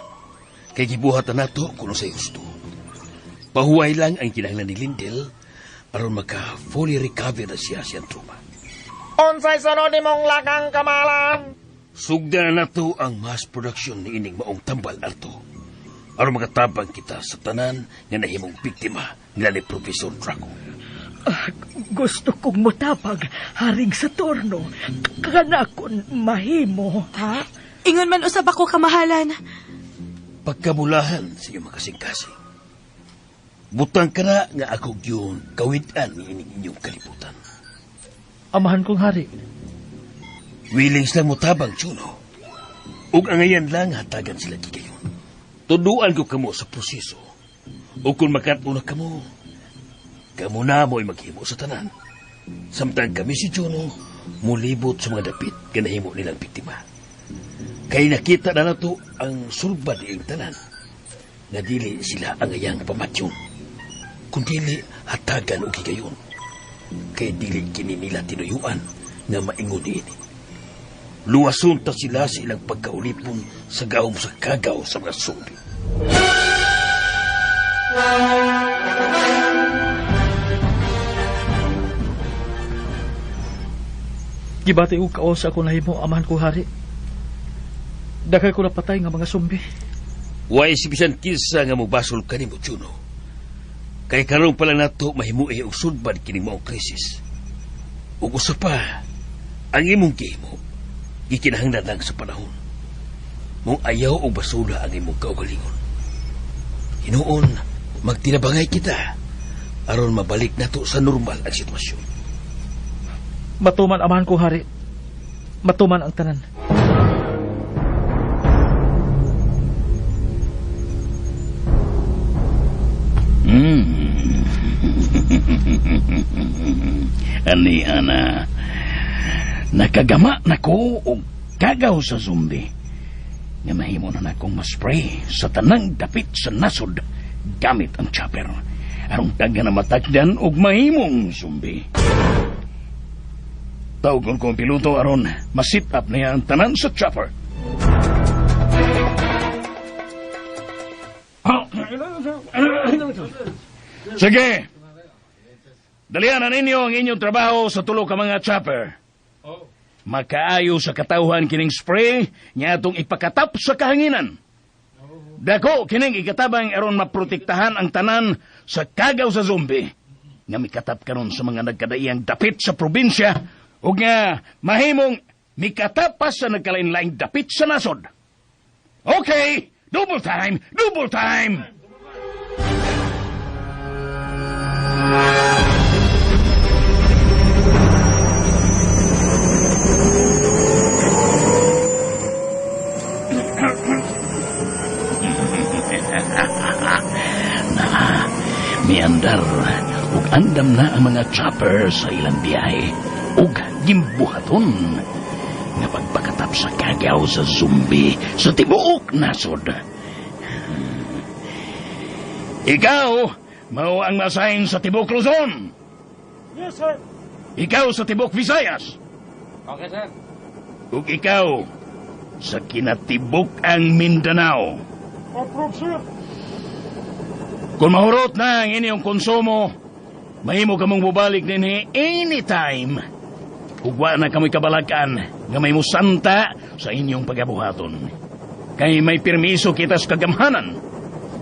Kay gibuhat na nato kuno sa gusto. Pahuway lang ang kinahanglan ni Lindel aron maka fully recover na siya siyang trauma. Unsay sunod nimong lakang, kamahalan? Sugdan na nato ang mass production ni ining maong tambal, Arto. Aron makatabang kita sa tanan nga nahimong biktima nila ni Professor Draco. Gusto kong mutabag, Haring Saturno. Kana kon mahimo, ha? Ingon man usab ako, kamahalan. Pagkamulahan sa iyong makasing-kasing. Butang ka na nga ako gyud kawid-an ni ining inyong kalibutan. Amahan kong hari. Willing silang mutabang, Juno. Ug angayan lang hatagan sila gigayon. Tuduan ko kamo sa proseso. Ug kung makat-una kamo, kamo na mo'y maghimo sa tanan. Samtang kami si Juno, mulibot sa mga dapit nga nahimo nilang biktima. Kay nakita na nato ang sulbad iyong tanan, nga dili sila ang ayang pamatyon. Kung dili, hatagan og higayon. Kay dili kini nila tinuyuan nga maingon niini. Luwason ta sila sa ilang pagkaulipon sa gahom sa kagaw sa mga sumbi. Gibati og kaos ako nahimo, amahan ko hari. Daghan ko napatay nga mga sumbi. Way si bisan kinsa nga mobasol kanimo, Juno. Kay karon pa lang nato mahimuhi og sulbad kining maong krisis. Ug usa pa, ang imong gihimo gikinahanglan lang sa panahon. Mong ayaw og basula ang imong kaugalingon. Hinuon, magtinabangay kita aron mabalik nato sa normal ang sitwasyon. Matuman, amahan ko hari. Matuman ang tanan. Ani, ana, nakagama na ko og kagaw sa zombie. Nga mahimo na nakong maspray sa tanang dapit sa nasod gamit ang chopper. Aron daghan na matagdan og mahimong zombie. Tawgon ko ang piloto aron masit up niya ang tanan sa chopper. Sige. Dalihan na ninyo ang inyong trabaho sa tulo ka mga chopper. Makaayo sa katawhan kining spray nga atong ipakatap sa kahanginan. Dako kining ikatabang aron maprotektahan ang tanan sa kagaw sa zombie nga mikatap karon sa mga nagkadaiyang dapit sa probinsya ug nga mahimong mikatap pa sa nagkalain-laing dapit sa nasod. Okay, double time, double time. Na, miandar ug andam na ang mga chopper sa ilang biyahe ug gimbuhaton nga pagpakatap sa kagaw sa zombie sa tibuok nasod. Ikaw mao ang masahin sa tibuok Luzon. Yes, sir. Ikaw sa tibuok Visayas. Okay, sir. Ug ikaw sa kinatibuk ang Mindanao. Approve, sir. Kung mahurot na ang inyong konsumo, Mahimo ka mong mubalik dinhi anytime. Ug wa na kamoy kabalakan nga may musanta sa inyong pagabuhaton. Kay may permiso kita sa kagamhanan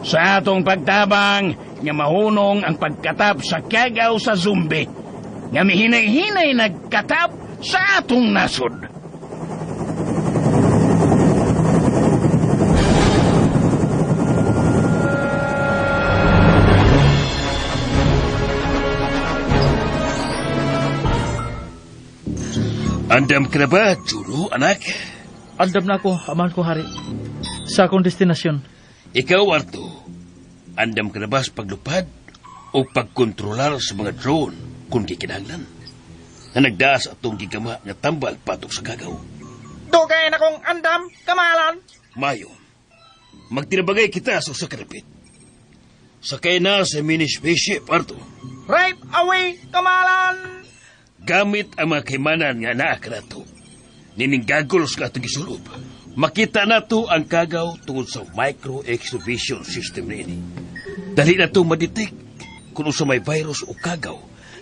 sa atong pagtabang nga mahunong ang pagkatap sa kagaw sa zombie nga mihinay-hinay nagkatap sa atong nasod. Andam ka na ba, Juno, anak? Andam na ako, amahan ko hari. Sa akong destinasyon. Ikaw, Arto, andam ka na ba sa paglupad o pagkontrolar sa mga drone kung gikinahanglan? Na nagdaas atong gigama nga tambal patok sa kagaw. Dugay na kong andam, kamahalan. Mayo, magtinabagay kita sa usa ka dapit. Sakay na sa mini spaceship, Arto. Right away, kamahalan. Gamit ang mga kaimanan nga naa kanato. Nining goggles nga atong gisulob. Makita nato ang kagaw tungod sa micro exhibition system niini. Dali na to madetect kung unsa may virus o kagaw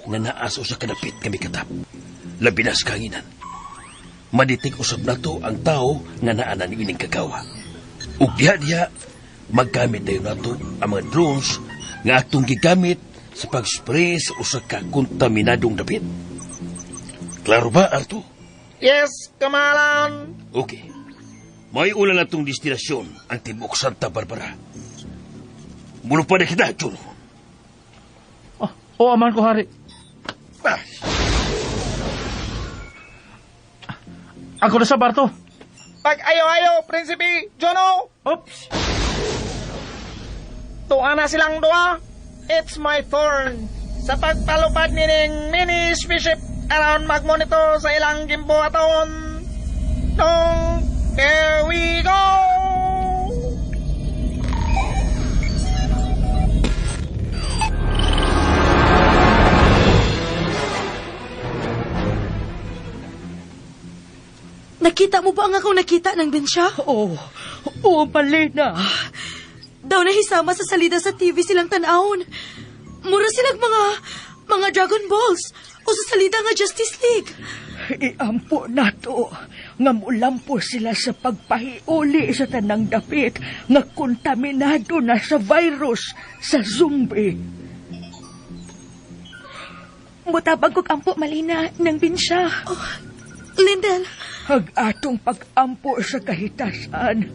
nga naa sa usa ka dapit kami katap. Labi na sa kanginan. Madetect usab nato ang tao nga naa na niining kagawa. Ug diha-diha maggamit dayon nato ang mga drones nga atong gigamit sa pag-spray sa usa ka kontaminadong dapit. Klaro ba, Arto? Yes, kamahalan. Okay. May ulan na itong destinasyon ang tibuok Santa Barbara. Mulo pa na kita, Juno. Oh, oh, amahan ko hari. Ah, Ako na sa Barto. Pag ayo-ayo, Prinsipe Jono. Oops! Tuwa na silang duha. It's my turn. Sa pagpalupad nining mini spaceship around magmonitor sa ilang gimbuhaton. Nung, here we go! Nakita mo ba ang akong nakita ng Bensya? Oo, oo, Malina. Daw nahisama sa salida sa TV silang tanawon. Mura silang mga Dragon Balls o sa salida nga Justice League. Iampo nato nga mulampo sila sa pagpahiuli sa tanang dapit nga kontaminado na sa virus sa zombie. Mutabang kog ampo, Malina, ng Bensya. Oh, Lindel. Ag atong pag-ampo sa kahitasan,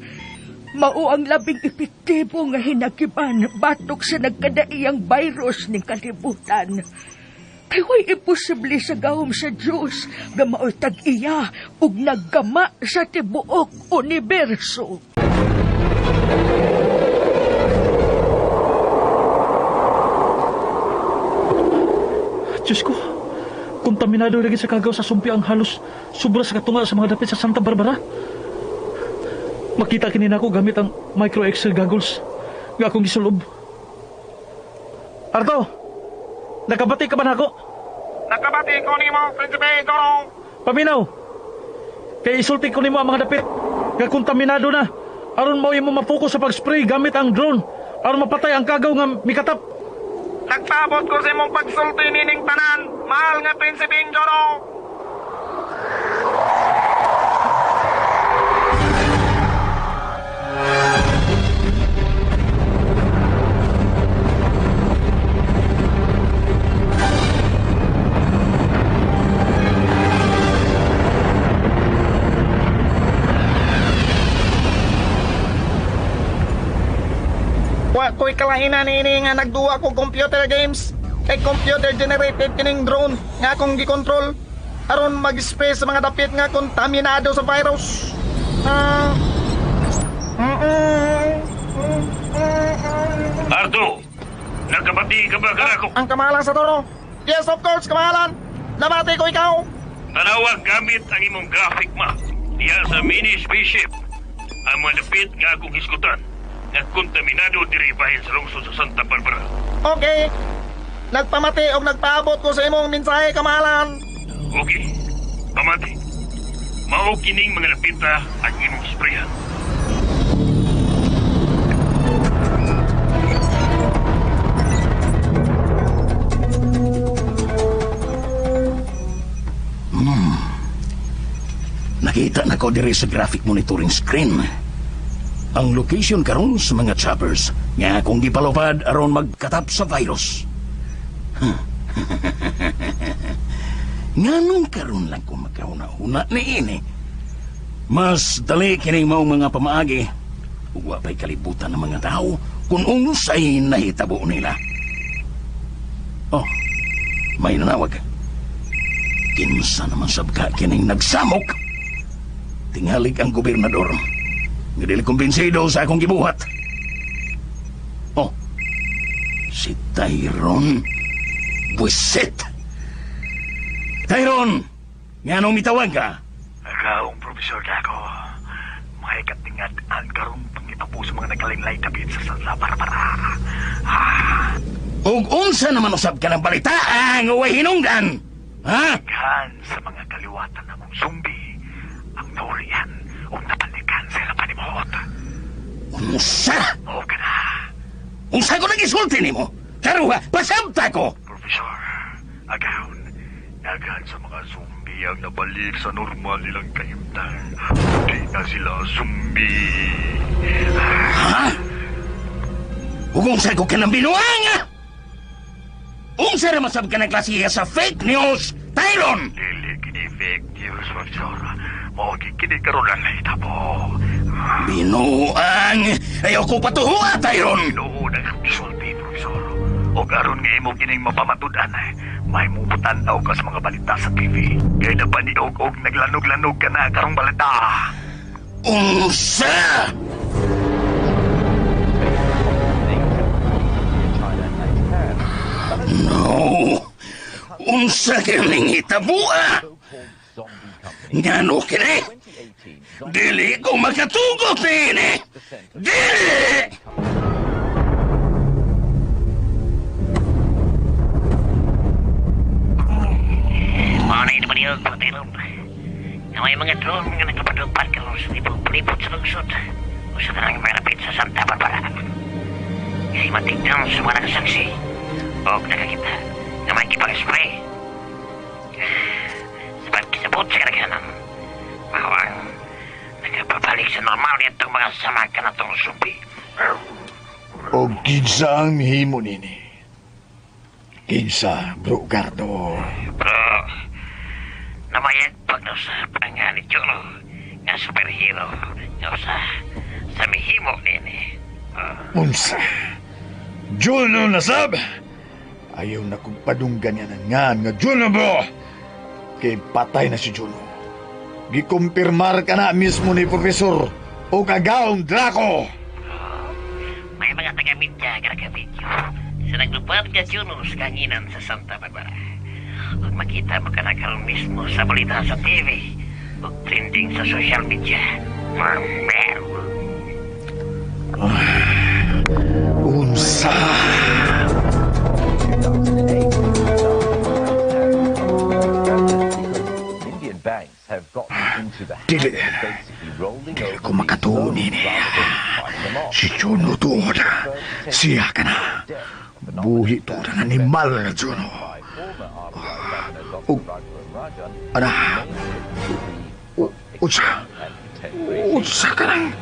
mao ang labing epektibo nga hinagiban batok sa nagkadaiyang virus ning kalibutan. Kay way imposible sa gahom sa Diyos nga mao'y tag-iya ug naggama sa tibuok universo. Diyos ko, kontaminado lagi sa kagaw sa sumpi ang halos sobra sa katunga sa mga dapit sa Santa Barbara. Makita kini nako gamit ang micro X-ray goggles nga akong gisulob. Arto, nakabati ka ba nako? Nakabati ko nimo, Prinsipe Jono. Paminaw, kay isulti ko nimo ang mga dapit nga kontaminado na aron mao imo mapokus sa pag-spray gamit ang drone aron mapatay ang kagaw nga mikatap. Nagpaabot ko sa imong pagsulti nining tanan, mahal nga Prinsipe Jono. Wa ko'y kalahinan niini nga nagduwa ko computer games. Kay computer generated kining drone nga akong gikontrol aron mag-spray sa mga dapit nga kontaminado sa virus. Arto, nakabati ka ba kanako? Ang kamahalan sa tono. Yes, of course, kamahalan. Nabati ko ikaw. Tanawa gamit ang imong graphic map diha sa mini spaceship. Ang mga dapit nga akong hisgutan nga kontaminado diri bahin sa lungsod sa Santa Barbara. Okay. Nagpamati og nagpaabot ko sa imong mensahe, kamahalan. Okay. Pamati. Mao kining mga dapita ang imong sprayan. Nakita na ko diri sa graphic monitoring screen. Ang location karon sa mga choppers nga akong gipalupad aron magkatap sa virus. Nganong karon lang ko magkauna-una ni ini. Mas dali kining maong mga pamaagi. Ug wa pa'y kalibutan ng mga tao kung unsay nahitabo nila. Oh, may nanawag. Kinsa naman sabka kining nagsamok. Tingalig ang gobernador. Nga dili kumbinsido sa akong gibuhat. Oh, si Tyron. Buisit! Tyron! Nga nung mitawag ka? Agaong Profesor Draco, may katingad-an karong pangitabo sa mga nagkalinlay dapit sa Santa Barbara. Ug unsa naman usab ka ng balita ang uway hinungdan? Ha? Daghan sa mga kaliwatan namong zombie ang naurian o napalikan sa ilang panimuot. Unsa? O ka na. Unsa ko nag-isulti nimo? Karuha, pasabta ko! Profesor, agaon, daghan sa mga zombie ang nabalik sa normal nilang kahimtang. Di na sila zombie. Ha? Ug unsa ko ka ng binuang? Unsa ra masab ka ng klasiya sa fake news, Tyron? Dili kini fake news, Profesor. Mao kini karon ang nahitabo. Binuang! Ayaw ko patuhuwa, Tyron! Tinuod ang gisulti, Profesor. Og aron nga imo kining mapamatud-an, may mubutan-aw ka sa mga balita sa TV. Kay napaniog og naglanog-lanog ka na karong balita. Unsa? No! Unsa kining hitabua? Ngano kini? Dili ko makatugot niini! Dili! Maunay na paniog, Tyron. Na may mga drone nga naglupad-lupad karon sa libog-libot sa lungsod. O sa tanang malapit sa Santa Barbara. Ngay matignan sa mga nakasaksi o nakakita na may gipang-spray. Sa pagkisabot sa karaghanan, mao ang nakapabalik sa normal nitong mga sama ka na itong zombie. O kinsa ang mihimo nini? Kinsa, bro Gardo? Bro, namayagpag na sa panga ni Juno nga superhero nga usa sa mihimo nini. Unsa? Juno nasab? Ayaw na kong padunggan yan ang ngan nga Juno, bro! Kay patay na si Juno. Gikumpirmar ka na mismo ni Profesor o kagaong Draco! May mga taga-media nga naka-video sa naglupad nga Juno sa kanginan sa Santa Barbara. Ug makita mo ka na karon mismo sa balita sa TV ug trending sa social media. Unsa? Dili. Dili ko makatuon ini. Si Juno tuod. Siya ka na. Buhi tuod ang animal nga Juno. Ug, ana. Unsa? Unsa ka nang?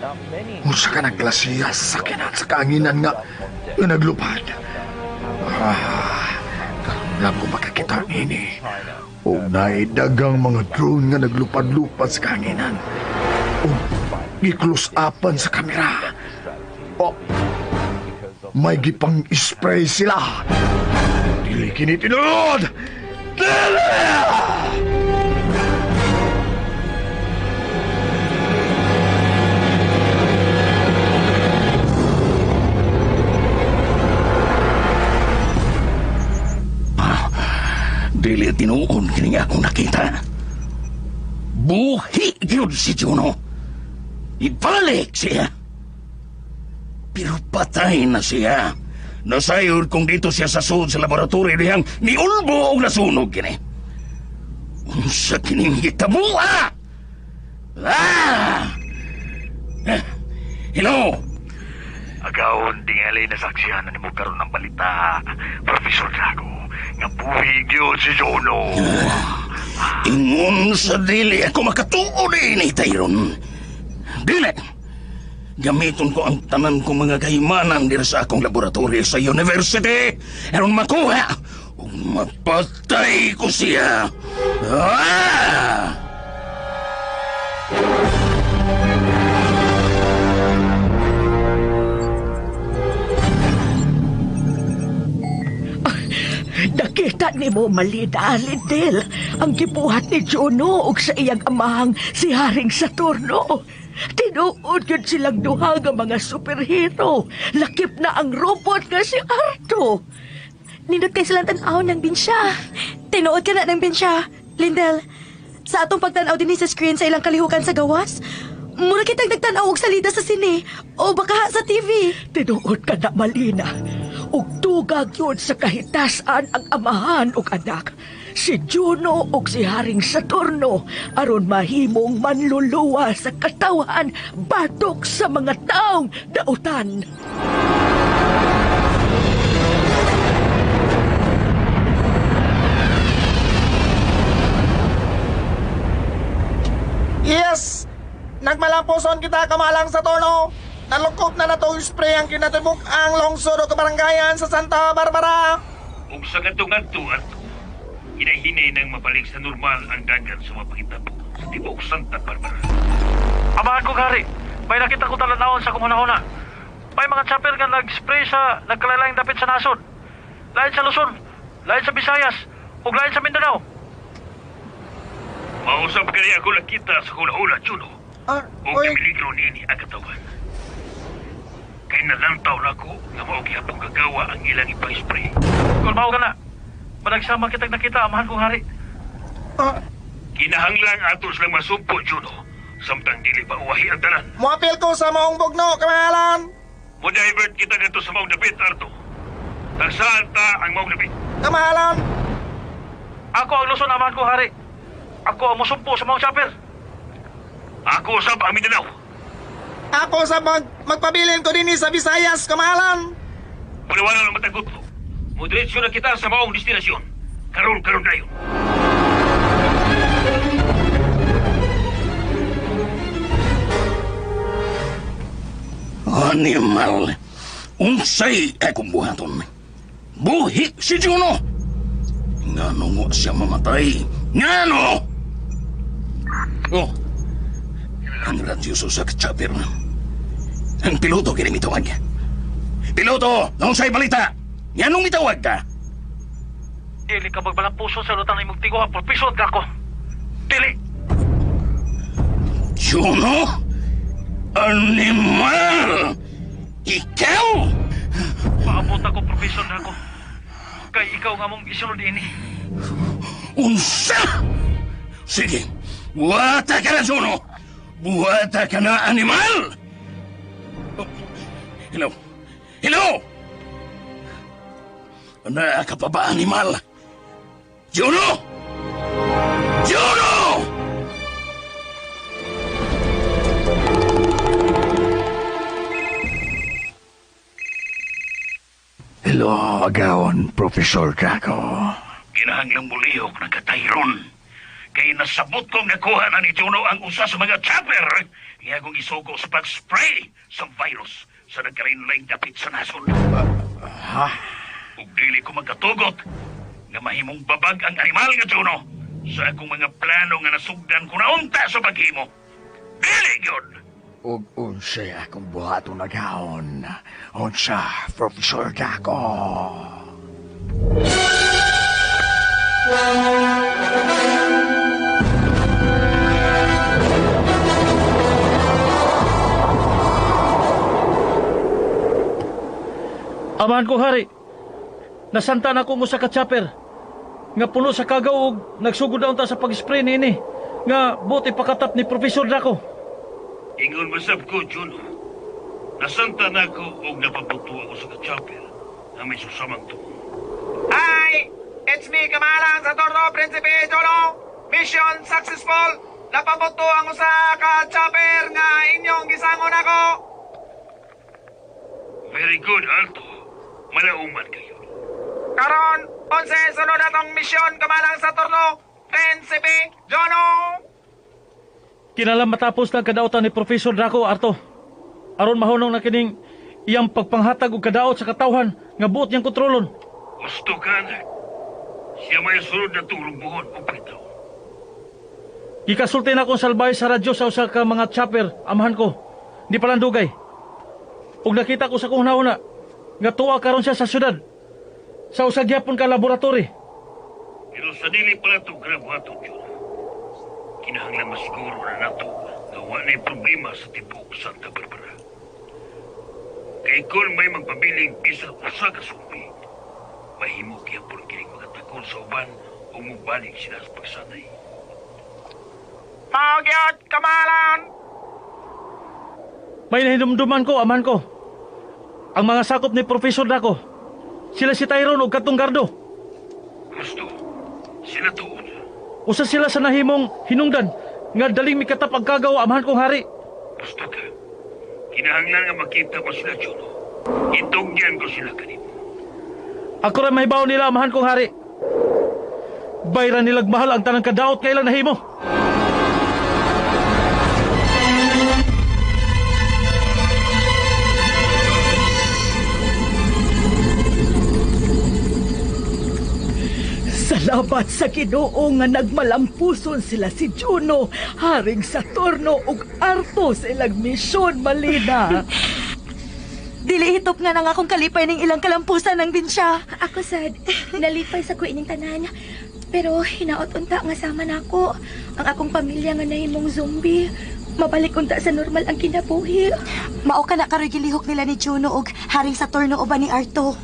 Unsa ka nang klasiya sa sakinan sa kaanginan nga naglupad? Karon lang ko makakita ini. O naidagang mga drone nga naglupad-lupad sa kaanginan. O gi-close-upan sa kamera. O may gipang spray sila. Dili kini tinuod! Dili! Dili tinuon kini nga akong nakita. Buhi gyud si Juno. Ibalik siya. Pero patay na siya. Nasayod kung dito siya sa sud sa laboratorio dihang niulbo og nasunog kini. Unsa kining hitabua? Ah! Hello? Agawon, tingali na saksihan na nimo karon ng balita, Profesor Drago, nga buhi gyud si Juno. Ingon sa dili ako makatuo ni Tyron. Dili! Gamiton ko ang tanan kong mga kahimanan diri sa akong laboratorio sa university aron makuha ug mapatay ko siya. Ah! Nakita ni mo Malina, Lindel, ang gibuhat ni Juno ug sa iyang amahang si Haring Saturno. Tinuod yun silang duha nga mga superhero. Lakip na ang robot nga si Arto. Nindot kay silang tan-aw ng binsya. Tinuod ka na ng binsya, Lindel. Sa atong pagtan-aw dinhi sa screen sa ilang kalihukan sa gawas, mura kitang nagtan-aw og salida sa sine o baka sa TV. Tinuod ka na, Malina. Ug tugag yun sa kahitasan ang amahan ug anak. Si Juno ug si Haring Saturno aron mahimong manluluwa sa katawhan batok sa mga taong dautan. Yes! Nagmalampuson kita kamalang sa torno. Nalukop na natong spray ang kinatibuk ang lungsod o kabaranggayan sa Santa Barbara. Ug sa ngadto-ngadto Arto, hinahinay nang mabalik sa normal ang dagan sa mapakitabo sa tibuok Santa Barbara. Amahan ko, Hari. May nakita ko talanawon sa kumunahuna. May mga chopper nga nag-spray sa nagkalalayang dapit sa nasod. Lain sa Luzon, lain sa Visayas, ug lain sa Mindanao. Mausap kani ako nakita sa hula-hula, Juno. Ah, Ug oy, peligro niini ang katawan. Kay nalantaw na ko nga mao gihapon gagawa ang ilang ipang-spray. Kung mao ka na, managsama kitag nakita, amahan kong hari. ah, Kinahanglang ato silang masumpo, Juno. Samtang dili pa uwahi ang tanan. muapil ko sa maong bugno, kamahalan. Mo-divert kita ngadto sa maong dapit, Arto. Tagsaan ta ang maong dapit. Kamahalan. Ako ang Luzon, amahan kong hari. Ako ang musumpo sa mga chopper. Ako usab ang Mindanao. Ako sa magpabilin ko dinhi sa Visayas, kamahalan. Paliwanag ang matagot ko. Mudiretso na kita sa maong destinasyon. Karon-karon dayon. Animal! Unsay akong buhaton? Buhi si Juno! Ngano nga siya mamatay? Ngano? Oh, ang radyo sa chopper. Ang piloto kini mitawag. Piloto, unsay balita? Nganong mitawag ka? Dili ka magbalang puso sa lutang imong tiguha, profesor ka ko. Dili! Juno? Animal! Ikaw? Paabot ako, profesor na ako. Kay ikaw nga mong isunod ini. Unsa? Sige, buhata ka na, Juno! Buhata ka na, animal! Oh, hello? Hello? Naa ka pa ba, animal? Juno! Juno! Hello, agawon, Professor Draco. Kinahanglang mulihok ng katayron. Kay nasabot kong nakuha na ni Juno ang usa sa mga chopper nga akong isugo sa pag-spray sa virus sa nagkarinlaing dapit sa nasod. Ha? Ug dili ko magkatugot nga mahimong babag ang animal nga Juno sa akong mga plano nga nasugdan ko na unta sa paghimo. Dili gyud! Ug unsay akong buhaton agawon. Unsa, Professor Draco. Amahan ko, hari. Nasanta na ko usa ka chopper. Nga puno sa kagaw ug nagsugod na unta sa pag-spray niini. Nga buti pakatap ni Profesor Draco. Ingon masab ko, Juno. Nasanta na ako og napabuto ako sa chopper nga may susamang tuon. Hi! It's me, kamahalan sa torno, Prinsipe Juno. Mission successful. Napabuto ang usa ka chopper nga inyong gisangon ako. Very good, Alto. Malauman kayo. Karon, onse sunod atong misyon kamalang sa torno. Prinsipe Jono! Kinahanglan matapos na ang kadautan ni Professor Draco, Arto. Aron mahunong na kining iyang pagpanghatag og kadaot sa katawhan nga buot niyang kontrolon. Gusto ka, anak. Siya may sunod na tulong buhod o pagtaw. Gikasulti na akong salbahe sa radyo sa usa ka mga chopper, amahan ko. Di pa lang dugay. Ug nakita ko sa akong hunahuna nga tuwa karon siya sa syudad. Sa usa gyapon ka laboratory. Pero sa dili pala ito grabuhaton, Juno. Kinahanglan masiguro na nato nga wa na'y problema sa tibuok Santa Barbara. Kay kung may magpabiling bisan usa ka sumbi, mahimo gyapon kining mga takol sa uban o mubalik sila sa pagsanay. Mao gyud, kamalan! May nahinumduman ko, amahan ko. Ang mga sakop ni Professor Draco. Sila si Tyrone ug katong Gardo. Gusto, sila tuod. Usa sila sa nahimong hinungdan nga daling mikatap ang kagaw, amahan kong hari. Gusto ka. Kinahanglan nga makita mo sila, Juno. Itugyan ko sila kanimo. Ako ra mahibaw nila, amahan kong hari. Bayran nilag mahal ang tanang kadaot nga ilang nahimo. Salamat sa Ginoo nga nagmalampuson sila si Juno, Haring Saturno ug Arto sa ilang misyon, Malina. Dili hitop nga nang akong kalipay ning ilang kalampusan ng binsya. Ako sad, nalipay sa ko ining tanan. Pero hinaot unta nga sama nako ang akong pamilya nga nahimong zombie. Mabalik unta sa normal ang kinabuhi. Mao ka na karoy gilihok nila ni Juno og Haring Saturno uban ni Arto.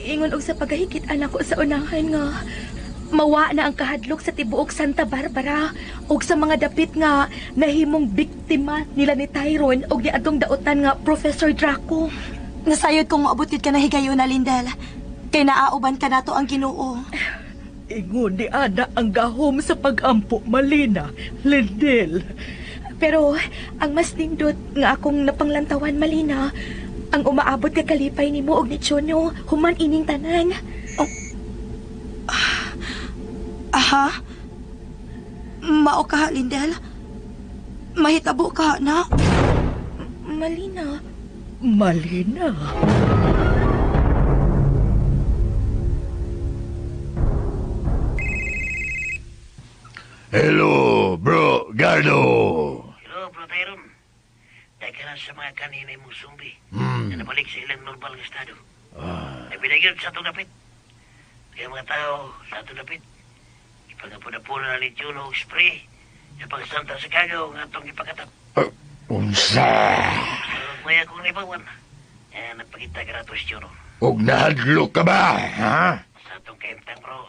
Ingon og sa pagahikit anak ko sa unahan nga mawa na ang kahadlok sa tibuok Santa Barbara og sa mga dapit nga nahimong biktima nila ni Tyrone og niadtong dautan nga Professor Draco. Nasayod kung moabot gid ka na higayuna, Lindel. Kay naauban ka nato ang Ginoo. Ingon ni Ana ang gahom sa pag-ampo, Malina, Lindel. Pero ang mas nindot nga akong napanglantawan, Malina, ang umaabot ka kalipay nimo og ni Chonyo human ining tanan. Oh. Aha. Mao ka, Lindel. Mahitabo ka na. Malina. Malina. Hello, bro Gardo. Hello, bro Tyrone. Daghan sa mga kanina mong zombie na nabalik sa ilang normal nga estado. Nabinagyan sa atong dapit. Kaya mga tao sa atong dapit, ipangapuna-puna na ni Juno og spray sa pagsanta sa kagaw nga atong ipakatap. Unsa? May akong naibawan. Nagpakita ka na si Juno. Og nahadlok ka ba, ha? Sa atong kaimtang, bro,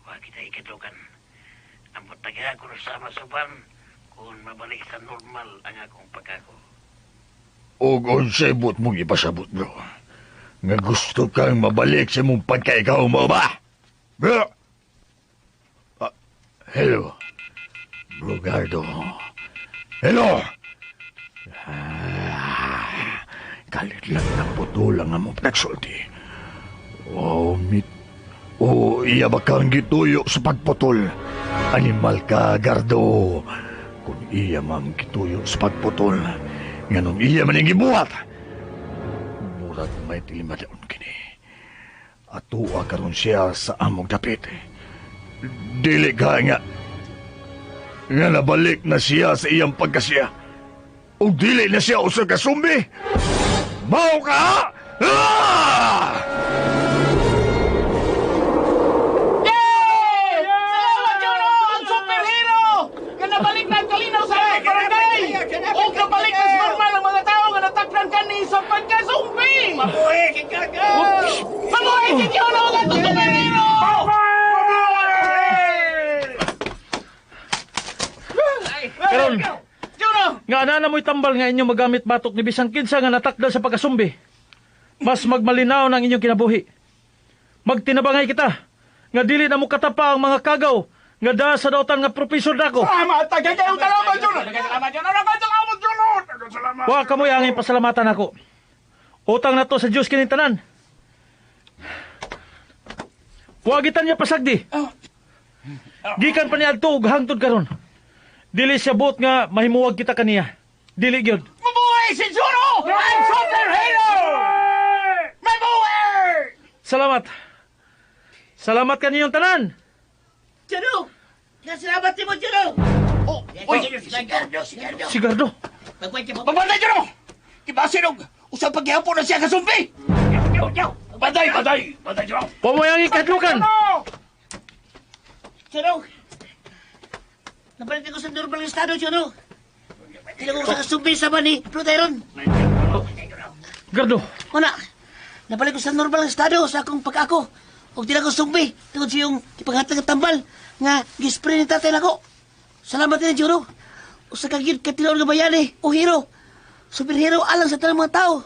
wa kita ikadlukan. Ambot taga ko sama sa uban kung mabalik sa normal ang akong pagkako. Og unsay buot mong ipasabot, bro? Nga gusto kang mabalik sa mong pagkaikaw mo ba? Bro! Hello? Bro Gardo. Hello? Kalit lang ng putol ang among nagsulti. Oh, mit... Oh, iya ba kang gituyo sa pagputol? Animal ka, Gardo. Kung iya mang gituyo sa pagputol, nganong iya man ang gibuhat. Murag may tilimadaon kini. Atua karon siya sa among dapit. Dili ka nga. Nga nabalik na siya sa iyang pagkasiya. O dili na siya usa ka sumbi. Mao ka! Ah! Salamat, Juno! Ang superhero! Nga nabalik na ang kalinaw sa among barangay! O nabalik na sa normal ang mga tao nga natakdan kani sa pagkasumbi! Mabuhi kay Gaga! Mabuhi kay Juno! Ang atong superhero! Karon, nga ana na mo'y tambal nga inyong magamit batok ni bisan kinsa nga natakdal sa pagkasumbi. Mas magmalinaw ng inyong kinabuhi. Magtinabangay kita nga dili na mo katapa ang mga kagaw nga daa sa dautan nga Professor Draco. Salamat! Tagay-kayo salamat, Juno! Salamat, Juno! Salamat, Juno! Salamat! Wa kamoy angin pasalamatan ako. Utang na to sa Dios kining tanan. Wa gitan niya pasagdi. Gikan pa ni adto og hangtod karon. Dili siya buot nga mahimuwag kita kaniya. Dili gyud. Mabuhay si Juno! Ang superhero! Mabuhay! Salamat. Salamat kaninyong tanan. Juno! Nasalamat mo, Juno! Oh, uy, si Gardo, si Gardo. Si Gardo. Pagbantay, Juno! Ibasinog! Usang paghihapon na siya kasumpi! Bantay, bantay! Bantay, Juno! Pumayang ikadlukan! Juno! Nabalik ko sa normal nga estado, Juno. Tila ko sa kasumpi sama ni Pluteron. Gardo! Una, nabalik ko sa normal nga estado sa akong pag-ako. Og tila ko sumbi tungod sa iyong ipanghatag nga tambal nga gispray ni tatay nako. Salamat din, Juno. Usa ka gyud ka tinuod nga bayani o hero. Superhero alang sa tanang mga tao.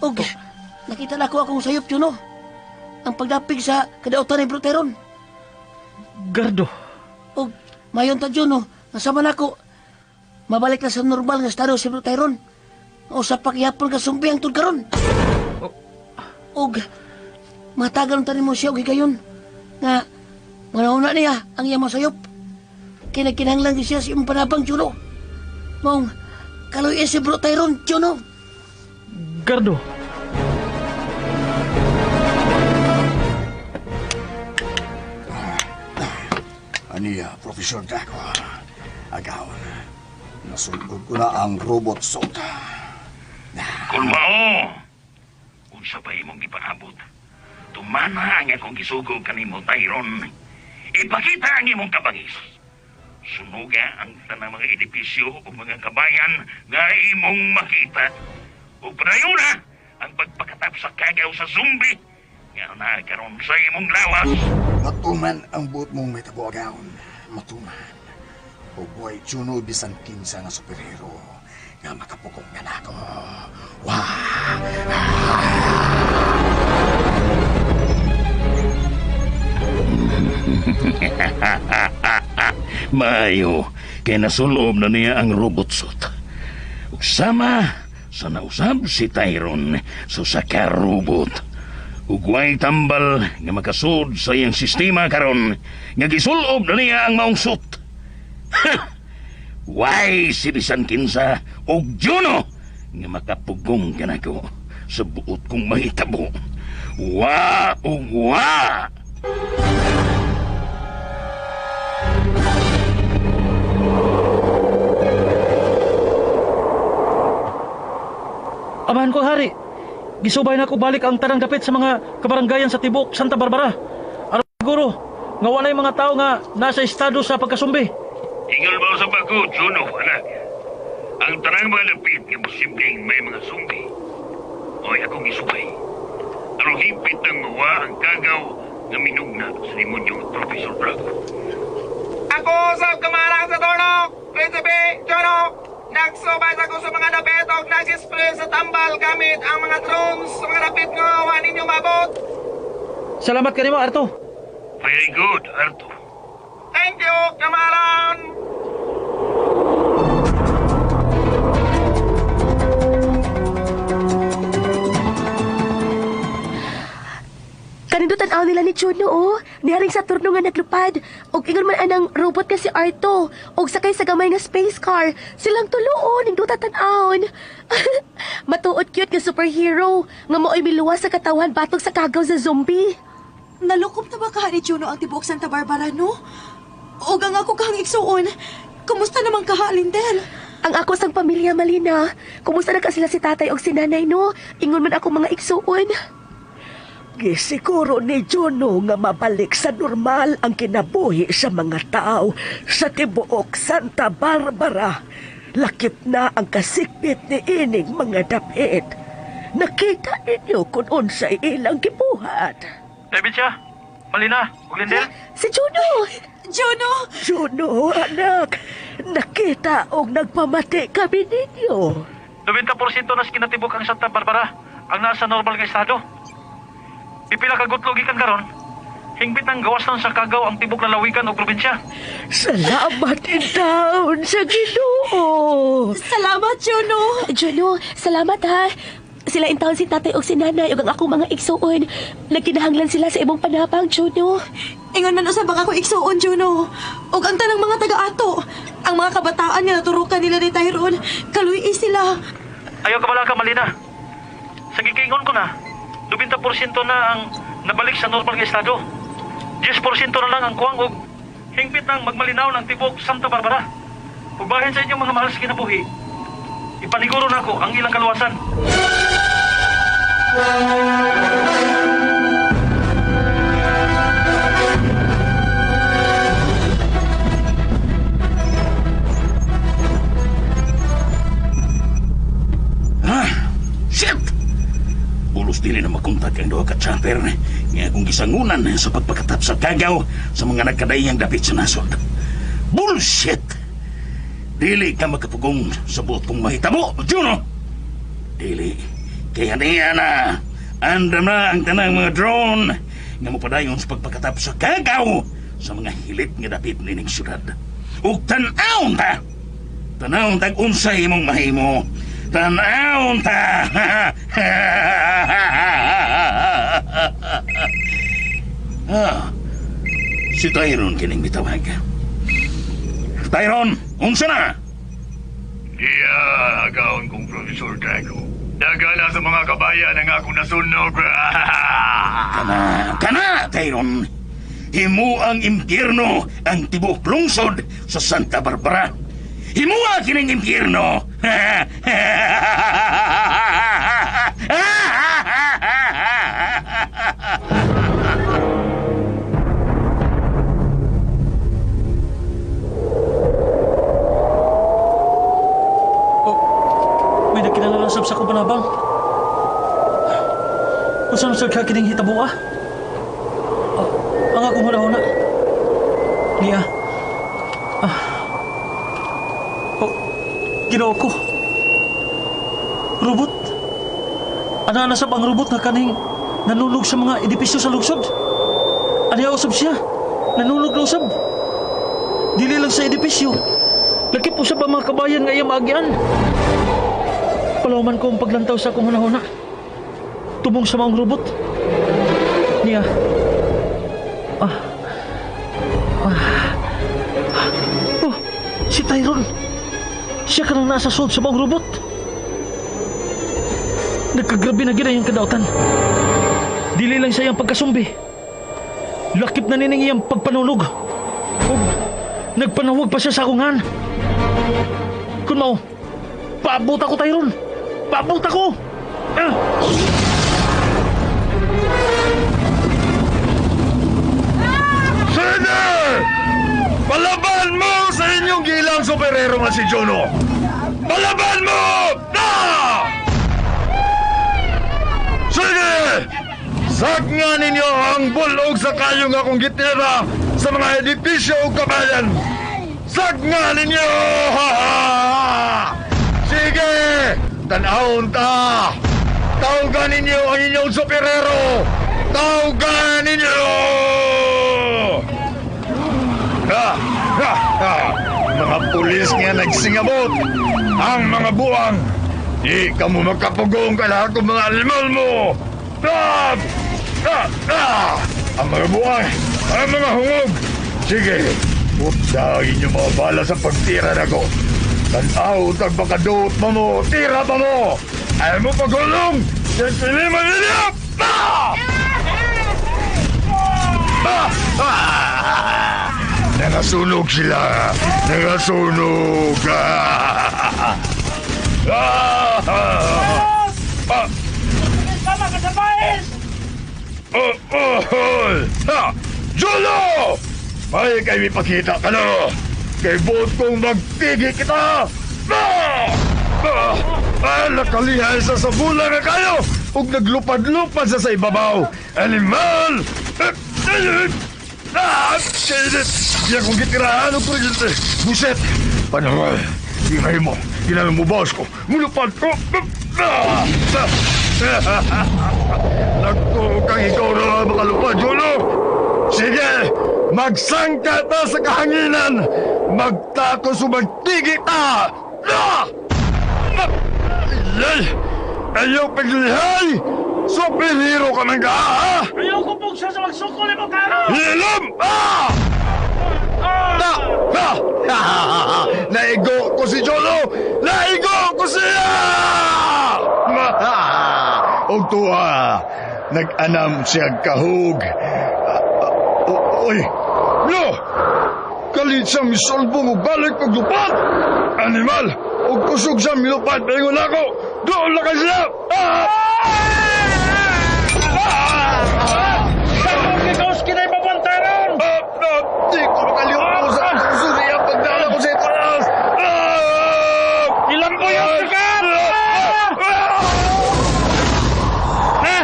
Og nakita na ko akong sayop, Juno. Ang pagdapig sa kadautan ni Bruteron. Gardo. Og mayon ta, Juno, nasama nako. Mabalik na sa normal nga estado si Bruteron. Usa pa gihapon ka sumbi ang karon. Og matagal ta nimo siya og higayon nga manahuna niya ang iyang masayop. Kay nagkinahanglan gyud siya sa imong panabang, Juno. Maong kaluoy si Bro Tyron, Juno. Gardo. Aniya, Professor Draco. Agawon. Nasulod ko na ang robot suit. Kung mao, unsa pa imong gipaabot? Tumana ang akong gisugo kanimo, Tyron. Ipakita ang imong kabangis. Sunuga ang tanang mga edipisyo o mga kabayan nga imong makita. Ug padayon ang pagpakatap sa kagaw sa zombie nga naa karon sa imong lawas. Matuman ang buot mong may tabuagaon. Matuman. Ug way Juno bisan kinsa nga superhero nga makapugong kanako. Wah! Maayo, kay nasulob na niya ang robot suit. Ug sama sa nausab si Tyron sa usa ka robot. Ug way tambal nga makasud sa iyang sistema karon nga gisulob na niya ang maong suit. Ha! Way si bisan kinsa og Juno nga makapugong kanako sa buot kong mahitabo. Wa ug wa! Amahan ko, Hari. Gisubay na ko balik ang tanang dapit sa mga kabaranggayan sa tibok Santa Barbara. Aron siguro nga walay mga tao nga nasa estado sa pagkasumbi. Ingal ba sa pagko, Juno, anak? Ang tanang mga dapit nga posibleng may mga sumbi. Oy, akong gisubay. Aron higpit ang mawa ang kagaw nga minugna sa demonyong Professor Draco. Ako sa kamarang sa torno, Prinsipe Juno. Nagsubay sa ko sa mga dapit og nag-spray sa tambal gamit ang mga drones sa mga dapit nga wa ninyo mabot. Salamat kanimo, Arto. Very good, Arto. Thank you, kamaran. Kanindot tan-aw nila ni Juno, oh. Niharing sa turno nga naglupad. Og ingon man anang robot nga si Arto. Og sakay sa gamay nga space car. Silang tulo, oh. Nindota tan-awon. Matuod cute nga superhero. Nga mao'y miluwas sa katawan batok sa kagaw sa zombie. Nalukop na ba kaha ni Juno ang tibuok Santa Barbara, no? Og ang ako kahang igsuon. Kumusta naman kaha, Lindel? Ang ako sang pamilya, Malina. Kumusta na ka sila si tatay og si nanay, no? Ingon man ako mga igsuon. Gisiguro ni Juno nga mabalik sa normal ang kinabuhi sa mga tao sa tibuok Santa Barbara. Lakip na ang kasikbit ni ining mga dapit. Nakita ninyo kung unsay ilang gibuhat. David siya. Malina, ug Lindel. Si Juno! Juno! Juno, anak! Nakita og nagpamati kami ninyo. 90% na sa kinatibok ang Santa Barbara ang nasa normal nga estado. Pipila ka gutlo gikan karon. Hingpit ang gawas lang sa kagaw ang tibok lalawigan o probinsya. Salamat in taon sa Ginoo. Salamat, Juno! Juno, salamat ha. Sila in taon si tatay o si nanay ug ang akong mga igsuon. Nagkinahanglan sila sa imong panabang, Juno. Ingon man usab ang akong igsuon, Juno. Ug ang tanang mga taga-ato, ang mga kabataan nga naturukan nila ni Tyrone, kaluy sila. Ayaw ka bala ka, Malina. Sa gikiingon ko na, 90% na ang nabalik sa normal nga estado. 10% na lang ang kuwang og hingpit nang magmalinaw ng tibok Santa Barbara. Ug bahin sa inyong mga mahal sa kinabuhi, ipaniguro nako ang ilang kaluwasan. Shit! Bulos dili na makontak ang duha ka chopper nga akong gisangunan sa pagpakatap sa kagaw sa mga nagkadayang dapit sa nasod. Bullshit! Dili ka makapugong sa buot kong mahitabo, Juno! Dili. Kaya niya na, andam na ang tanang mga drone nga mapadayon sa pagpakatap sa kagaw sa mga hilit nga dapit nining syudad. Ug tan-awon ta! Tan-awon tag unsay imong mahimo. Tan-awon ta! Si Tyrone kining bitawag. Tyrone, unsa na? Diya, agaon kong Professor Drago. Dagala sa mga kabayan ang akong nasunog. Kana, Tyrone. Himo ang impyerno ang tibuok lungsod sa Santa Barbara. Himua kining impyerno. Oh, may nagkinalalasab sa akong panabang. Unsa man sad ka kining hitabua? Oh, ang akong hunahuna. Niya. Oh, Ginoo ko. Robot. Ana nasab ang robot nga kaning nanunog sa mga edipisyo sa lungsod. Aniya usab siya. Nanunog na usab. Dili lang sa edipisyo. Lakip usab ang mga kabayan nga iyang maagyan. Palaw man ko ang paglantaw sa akong hunahuna. Tubong sa maong robot. Niya. Oh, si Tyrone. Siya ka nang nasa sod sa maong robot. Nagkagrabe na gina yung kadautan. Dili lang sa iyang pagkasumbi. Lakip na nining iyang pagpanunog. Ug nagpanawag pa siya sa akungan. Kun mao, paabot ako, Tyrone. Paabot ako! Sige! Palaban mo sa inyong gilang superhero nga si Juno! Palaban mo! Ah! Sige! Sakngan ninyo ang bulog sa kayong akong gitira sa mga edipisyo o kabayan! Sakngan ninyo! Sige! Tanawon ta! Tawagan ninyo ang inyong superhero! Tawagan ninyo! Ha! Ha! Ha! Mga pulis nga nagsingabot! Ang mga buang! Di ka mo makapugong kailangan ko mga animal mo! Ah! Ah! Ah! Ang mga buang! Ang mga hungog! Sige! Putdagin yung mga bala sa pagtira na ko! Tanaw, tagbakaduot pa mo! Tira pa mo! Ayaw mo pagulong! Sisili mo ninyo! Ah! Ah! Ah! Nakasunog sila! Nakasunog! Ah! Ah! Ah! Sama ka sa baes! Oh, oh, oh. Ha! Jolo! May kay mipakita ka na! Kay buot kong magtigi kita! Ah! Ah! Ah, nakalihay sa sabula nga kayo! Ug naglupad-lupad sa ibabaw! Animal! Ah! Kainit! Di akong gitirahan og kuryente! Buset! Panawal! Tirahin mo! Ginamit mo boss ko! Mulupad ko! Ah! Nagtuo kang ikaw na makalupad, Juno! Sige! Magsangka ta sa kahanginan! Magtakos o magtigi ta! Ah! Ay! Ayaw paglihay! Superhero ka man ka, ha? Ayaw ko pong siya sa magsuko! Ko nimo karon. Hilom! Ah! Na! Ah! Naigo ko si Jono! Naigo ko siya! Og tuwa, nag-anam siya kahug. Oy! No! Kalit sa misolbong og balik paglupad! Animal! Og kusog sa milupad paingon ako! Doon na ka siya! Ah! Sakop ni Kaos kinay mabantaron! Di ko makalimutan sa kusog niya pagdala ko sa itaas! Ilang buyog ka! Ha?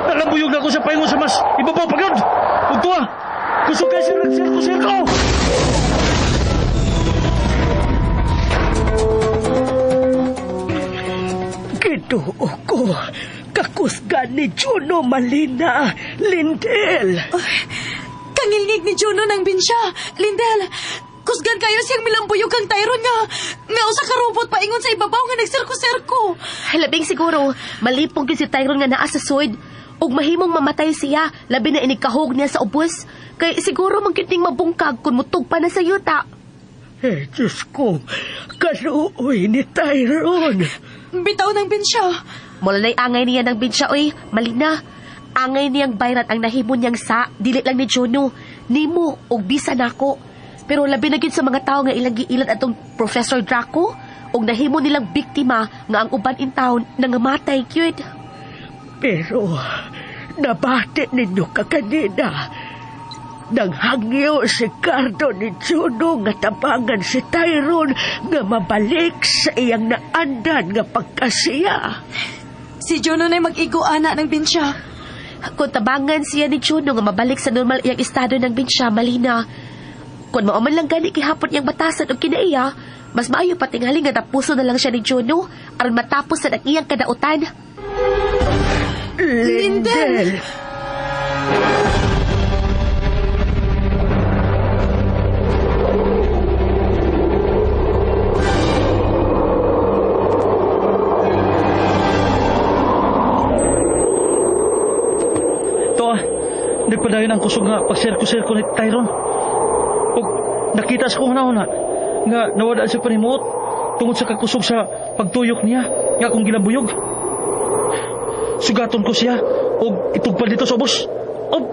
Nalambuyog na ko sa paingon sa mas ibabaw pagod! Ug tuwa! Kusog kayo sir, sirko, sirko! Ginoo ko, kakusgan ni Juno Malina, Lindel. Kangilngig ni Juno ng binsya. Lindel, kusgan kayo siyang milambuyog kang Tyron nga. Nga usa ka robot paingon sa ibabaw nga nagsirko-sirko. Labing siguro, malipong gyud si Tyron nga naa sa sud. Ug mahimong mamatay siya, labi na inikahog niya sa ubos. Kay siguro man gyud ning mabungkag kun mutug pa na sa yuta. Eh, Diyos ko, kaluoy ni Tyron. Bitaw ng binsya. Mula na'y angay niya ng binsya, oy, Malina. Angay niyang bayrat ang nahimo niyang sa, dili lang ni Juno. Nimo, og bisa nako. Pero labi na gyud sa mga tao nga ilang giilan atong Professor Draco, og nahimo nilang biktima nga ang uban in town nangamatay gyud. Pero, nabati ninyo kakanina. Nanghangyo si Cardo ni Juno nga tabangan si Tyron nga mabalik sa iyang naandan nga pagkasiya. Si Juno na'y mag-igo ana ng binsya. Kung tabangan siya ni Juno nga mabalik sa normal iyang estado ng binsya, Malina. Kung mao man lang gani gihapon iyang batasan og kinaiya, mas maayo patingali nga tapuso na lang siya ni Juno aron matapos sa ang iyang kadautan. Lindel! Toa, nagpadayon ang kusog nga pagsirko-sirko ni Tyron. Og nakita sa kong una nga nawadaan sa panimuot tungod sa kakusog sa pagtuyok niya nga akong gilambuyog. Sugaton ko siya og itugpad dito sa ubos. Og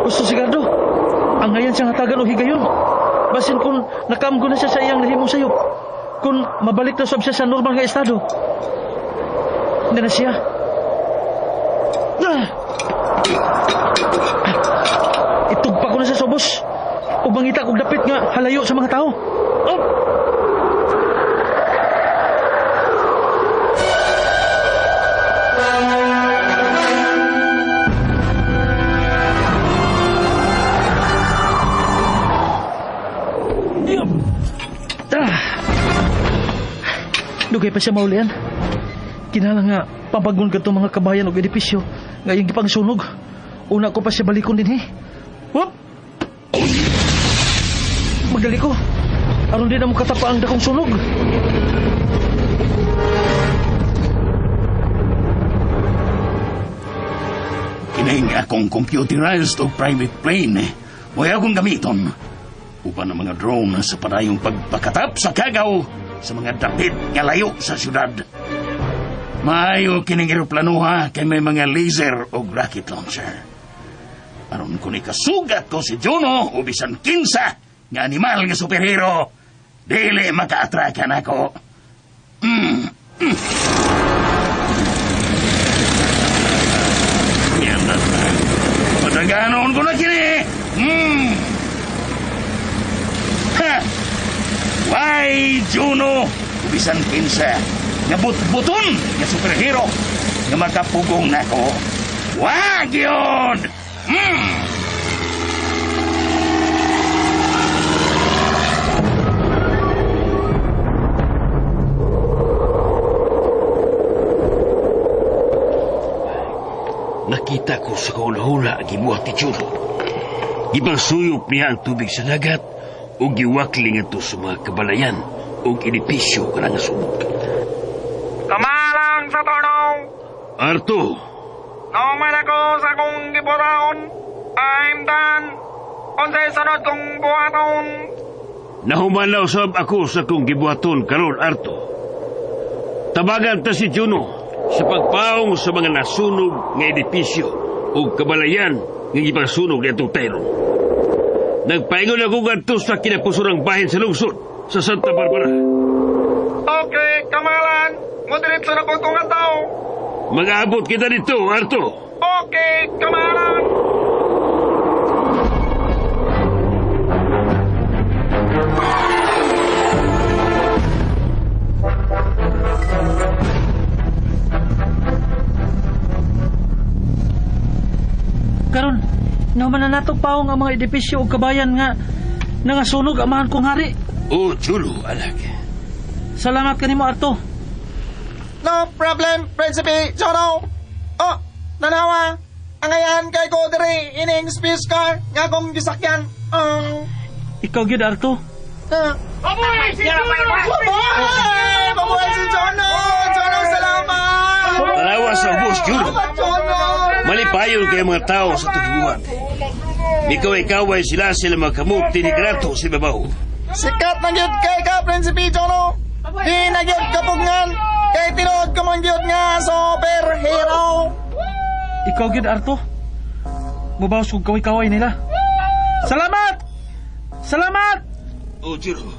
gusto si Gardo. Ang ngayon siyang hatagan og higayon. Basin kung nakaamgo na siya sa iyang nahimong sayop. Kung mabalik na sab siya sa normal nga estado. Hindi na siya. Itugpa ko na siya sa ubos. Ug mangita kog dapit nga halayo sa mga tao. Oh! Dugay pa siya maulian. Kinahanglan nga pabagon kadto mga kabayan og edipisyo nga iyang gipangsunog. Una ko pa siya balikon dinhi. Whoop! Magdali ko. Aron di na mo katapa ang dakong sunog. Kining akong computerized o private plane. Mo'y akong gamiton uban ang mga drone sa padayong pagpakatap sa kagaw sa mga dapit nga layo sa syudad. Maayo kining eroplanoha kay may mga laser o rocket launcher. Aron kung ikasugat ko si Juno o bisan kinsa nga animal nga superhero, dili makaatrakan ako. Yan na. Pataganon ko na kini. Ha! Why, Juno? Bisan kinsa nga but-buton nga superhero nga makapugong nako. Wag yun! Nakita ko sa kaulahula ang gibuhat ni Juno. Gipang-suyop niya ang tubig sa dagat o giwakling ito sa mga kabalayan o edipisyo ka nga sunog. Kamalang sa torno! Arto. Nauman ako sa akong gibuhaton. I'm done. Unsay sunod kong buhaton? Nahuman na usab ako sa akong gibuhaton karon, Arto. Tabagan ta si Juno sa pagpaong sa mga nasunog nga edipisyo ug kabalayan nga gipasunog niadtong Tyron. Nagpaingon ako ngadto sa kinapusurang bahin sa lungsod sa Santa Barbara. Okay, kamalan. Mudiretso na ko itong tao. Mag-aabot kita dito, Arto. Okay, kamalan. Karon, naman na nato paong ang mga edipisyo o kabayan nga nangasunog amahan kong hari. Oh, Juno, anak. Salamat kanimo, Arto. No problem, Prinsipe Jono. Oh, nanawa. Ang ayan kay ko diri ining space car nga akong gisakyan. Ikaw gyud, Arto. Mabuhay si Jono! Mabuhay! Mabuhay si Jono! Jono, salamat! Tanawa sa ubos, Juno. Salamat, Jono! Malipayon kay mga tao sa tugibuhat. Mikaway-kaway sila sila mga kamuti ni Grato si Babaw. Sikat na gyud kay ka, Prinsipe Jono. Di na gyud kapugngan. Kay tinuod ko man gyud nga superhero. Ikaw gyud, Arto. Mubawas kog kaway-kaway nila. Salamat! Salamat! Oh, Juno.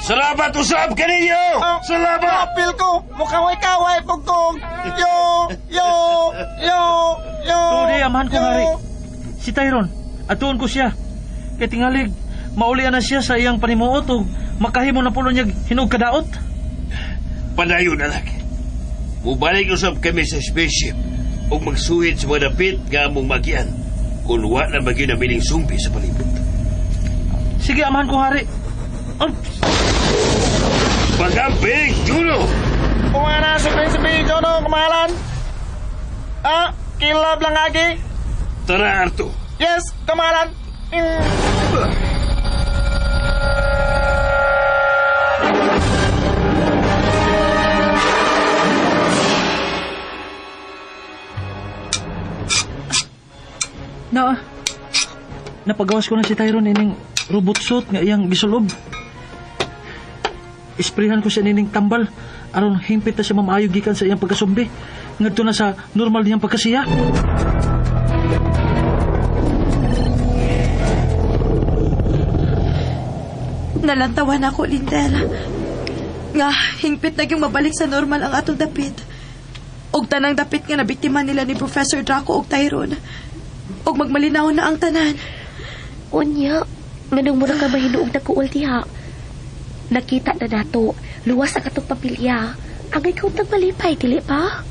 Salamat usab kaninyo! Salamat! Apil ko! Mukaway-kaway pug ko! Yo! Yo! Yo! Yo! Tuod amahan ko hari. Si Tyron, atuon ko siya. Kay tingalig, maulian na siya sa iyang panimuot o makahimo na pulo niya hinog kadaot. Padayon, anak. Mubalik usab kami sa spaceship ug magsuhid sa mga dapit nga among magian kung wa na magyud ang mining sumbi sa palibot. Sige, amahan ko hari. Oh. Pagamping, Juno! Kuha na si Prinsipe Jono, kamahalan. Ah, kilab lang agi. Tara, Arto. Yes, kamahalan. Na, napagawas ko na si Tyron ining robot suit nga iyang gisulob. Isprehan ko siya nining tambal aron hingpit na siya mamaayo gikan sa iyang pagkasumbi ngadto na sa normal niyang pagkasiya. Nalantawan ako, Lindel. Nga hingpit na gyung mabalik sa normal ang atong dapit. Og tanang dapit nga nabiktima nila ni Professor Draco og Tyron. Og magmalinaw na ang tanan. Unya, nganong mura ka mahinuog nagkuol diha. Nakita na nato, luwas ang atong pamilya. Angay ka untang malipay, dili pa?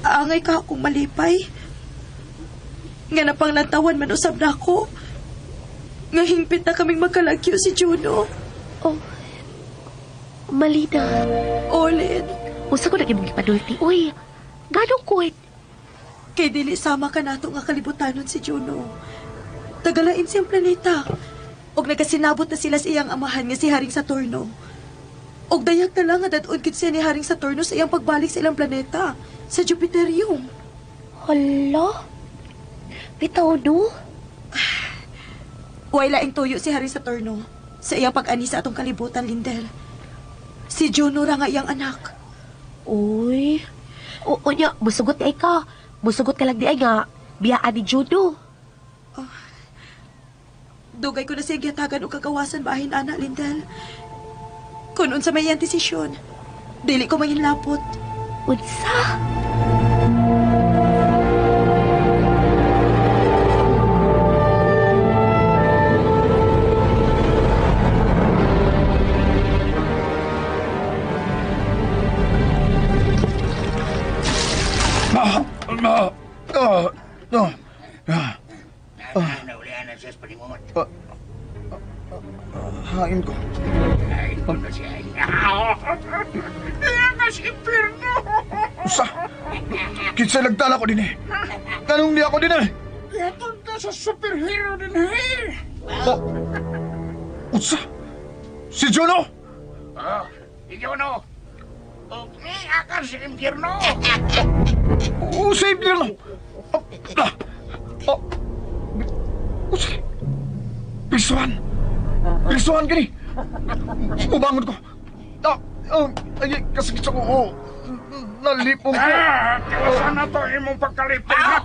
Angay ka akong malipay. Nga napanglantawan man usab na ako. Nga hingpit na kaming magkalagyo si Juno. Oh, Malina. Olin. Usa ko nang imong ipanulti. Uy, ganong kuwit? Kay dili sama ka nato nga kalibutanon si Juno. Tagalain siyang planeta. Og nagkasinabot na sila sa iyang amahan nga si Haring Saturno. Og dayag na lang nga dad-on gid siya ni Haring Saturno sa iyang pagbalik sa ilang planeta, sa Jupiterium. Hala? Bitaw no? Way laing tuyo si Haring Saturno sa iyang pag-ani sa atong kalibutan, Lindel. Si Juno ra nga iyang anak. Uy. O nya, musugot di ay ka. Musugot ka lang di ay nga biyaan ni Juno. Oh. Dugay ko na siya gihatagan og kagawasan bahin ana, Lindel. Kun unsa may iyang desisyon, dili ko manginlapot. Unsa? Hain ko. Usa! Kinsa nagtala ko din eh. Tanong niya ako din eh. Ihatod ka sa superhero din eh. Oh. Usa! Si Juno! Oh, si Juno. Ni ka sa impyerno. Sa impyerno? Usay. Bigsuhan. Bigsuhan gani. Ubangon ko. Ay, kasakit sa ko. Nalipong ko. Tiwasan na to imong pagkalipong.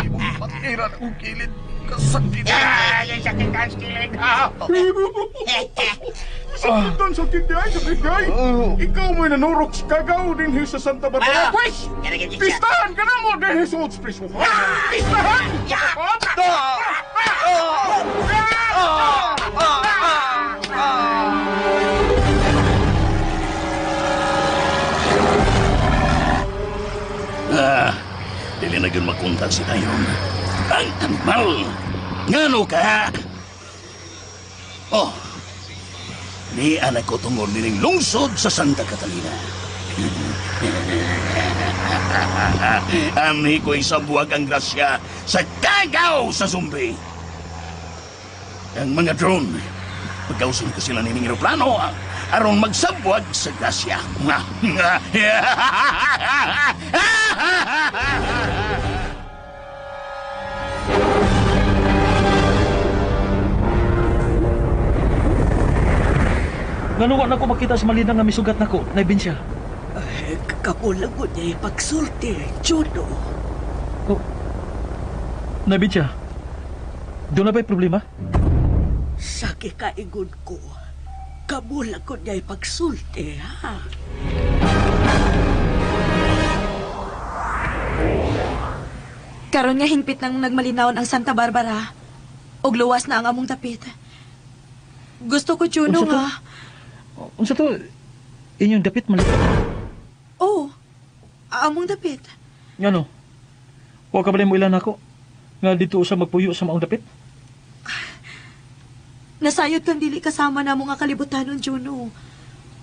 Imong patiran akong kilid. Kasakit. Ay, sakit ang kilid. Sakitan, sakit di ay, sakit di ay. Ikaw mo'y nanurok sa kagaw din sa Santa Barbara. Pwes, pistahan ka na mo din sa Old Space. Pistahan! Dili na yun makontak si Tyron. Ang animal! Ngano ka? Oh, ni anak ko tungod nining lungsod sa Santa Catalina. Ami ko isabuwag ang grasya sa kagaw sa zombi. Ang mga drone, pagkausin ko sila nining eroplano, aron magsabwag sa grasya. Ngano wa na ko makita sa Malina nga misugat nako, naibin siya. Kakulang ko niya ipagsulti, Juno. Oh, naibin siya. Doon na ba'y problema? Sa kikaingon ko, kamulang ko niya ipagsulti, ha? Karon nga hingpit nang nagmalinawon ang Santa Barbara. Og luwas na ang among dapit. Gusto ko, Juno, nga. Unsa to? Inyong dapit mali. Oo. Among dapit. Ngano? Wa ka ba mo ilan ako? Nga dito usa magpuyo sa maong dapit? Nasayod kang dili kasama na mo nga kalibutanon, Juno.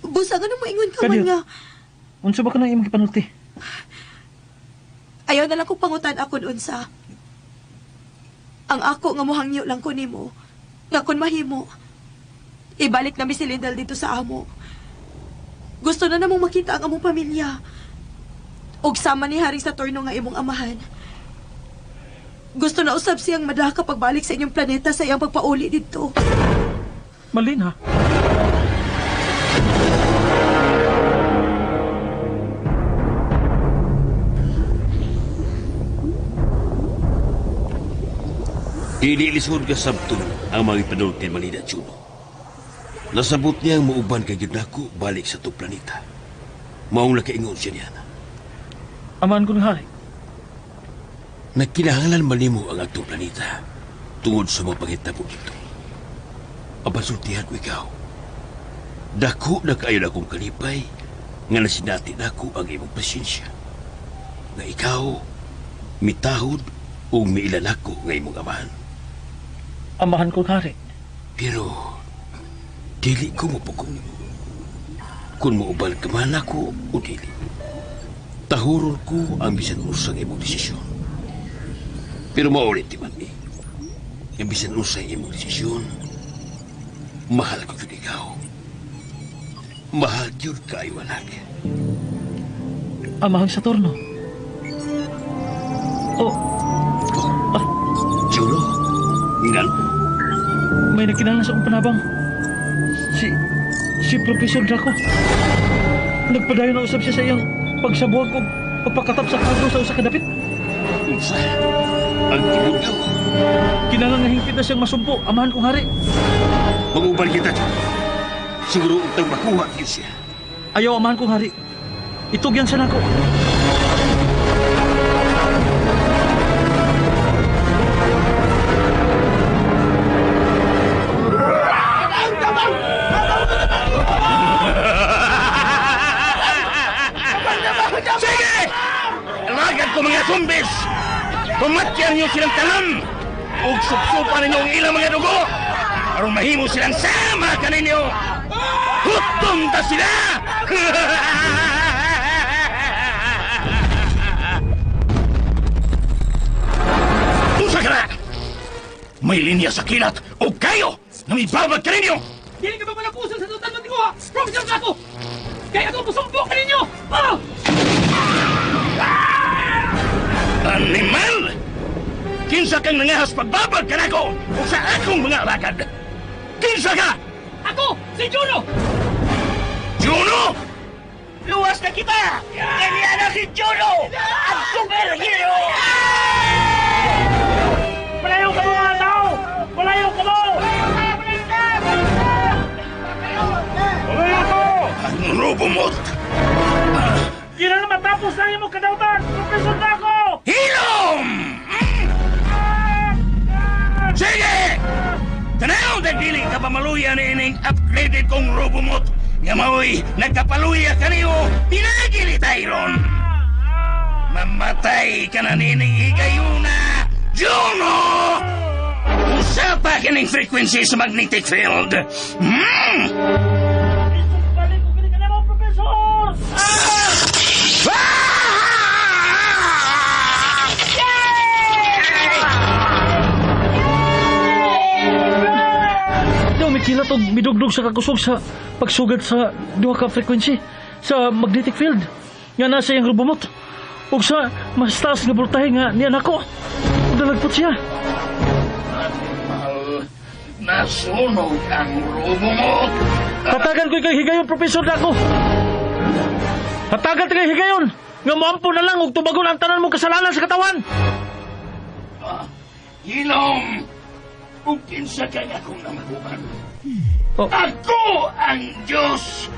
Busa nga mo ingon ka man nga. Unsa ba ka nang imong gipanulti? Ayaw na lang kong pangutan akon unsa. Ang ako nga mohangyo lang ko nimo. Nga kun mahimo. Ibalik na mi si Lindel dito sa amo. Gusto na namong makita ang among pamilya. Og sama ni Haring Saturno nga imong amahan. Gusto na usab siyang madaka pagbalik sa inyong planeta sa iyang pagpauli dito. Malina. Dili lisod ka sabton ang mga ipanulti Malina Juno. Nasabot niya ang muuban kay gyud nako balik sa itong planeta. Maong nakaingon siya niya. Aman ko ng hari. Nagkinahanglan malimo ang atong planeta tungod sa mga panghitabo dito. Ang pasultihan ko ikaw. Dako na kaayo na akong kalipay nga nasinati nako ang imong pasensya. Nga ikaw, mitahod o miilan ako nga imong amahan. Amahan ko hari. Pero, dili ko mapugong nimo. Kung maubal ka man ako o dili, tahuron ko ang bisan usang imong desisyon. Pero maulit di man eh. Ang bisan usang imong desisyon, mahal ko yun ikaw. Mahal yun kayo anak. Amahang Saturno. Oh. Oh. Juno, ngan? May nagkinahanglan sa akong panabang. Si Professor Draco. Nagpadayon na usab siya sa iyang pagsabuag o pagpakatap sa cargo sa usa ka dapit. Unsa? Ang tibudaw. Kinahanglan nga hingpit na siyang masumpo, amahan kong hari. Manguban kita. Siguro untang makuha yun siya. Ayaw, amahan kong hari. Itugyan siya nako. Sige! Alagad ko mga zumbis! Pumatyan niyo silang tanan! Ug supsupan ninyo ang ilang mga dugo! Aron mahimo silang sama kaninyo! Hutom ta sila! Unsa ka na? May linya sa kilat o kayo na may babag kaninyo! Dili ka ba malapusan sa tutan mo, Tiguha? Professor Draco! Kaya ako musumbong kaninyo! Ah! Animal! Kinsa kang nangahas pagbabag kanako o sa akong mga alagad? Kinsa ka? Ako! Si Juno! Juno! Luwas na kita! Kanya na si Juno! Ang superhero! Palayo ka mo mga tao! Palayo ka mo! Ang robomot! Kira na matapos na imo kadautan! Professor Draco! Hilom! Sige! Tanaw na dili ka pamaluya ni ining upgraded kong robomot nga maoy nagkapaluya kaniyo pinagi ni Tyron. Mamatay ka na nining higayuna, Juno! Usapa kining frequency sa magnetic field. Hmm! Balik ko kini kanimo, Professor! Daw may kilat og midugdug sa kakusog sa pagsugat sa duha ka frequency sa magnetic field nga nasa iyang robomot ug sa mas taas nga voltahe nga niya nako. Dalagpot siya. Animal, nasunog ang robomot. Tatagan ko kay higayon, Professor Dako. Tatagan kay higayon nga moampo na lang og tubagon ang tanan mong kasalanan sa katawan. Hilom! Ug kinsa kang akong nampuan? Oh. Ako ang Diyos!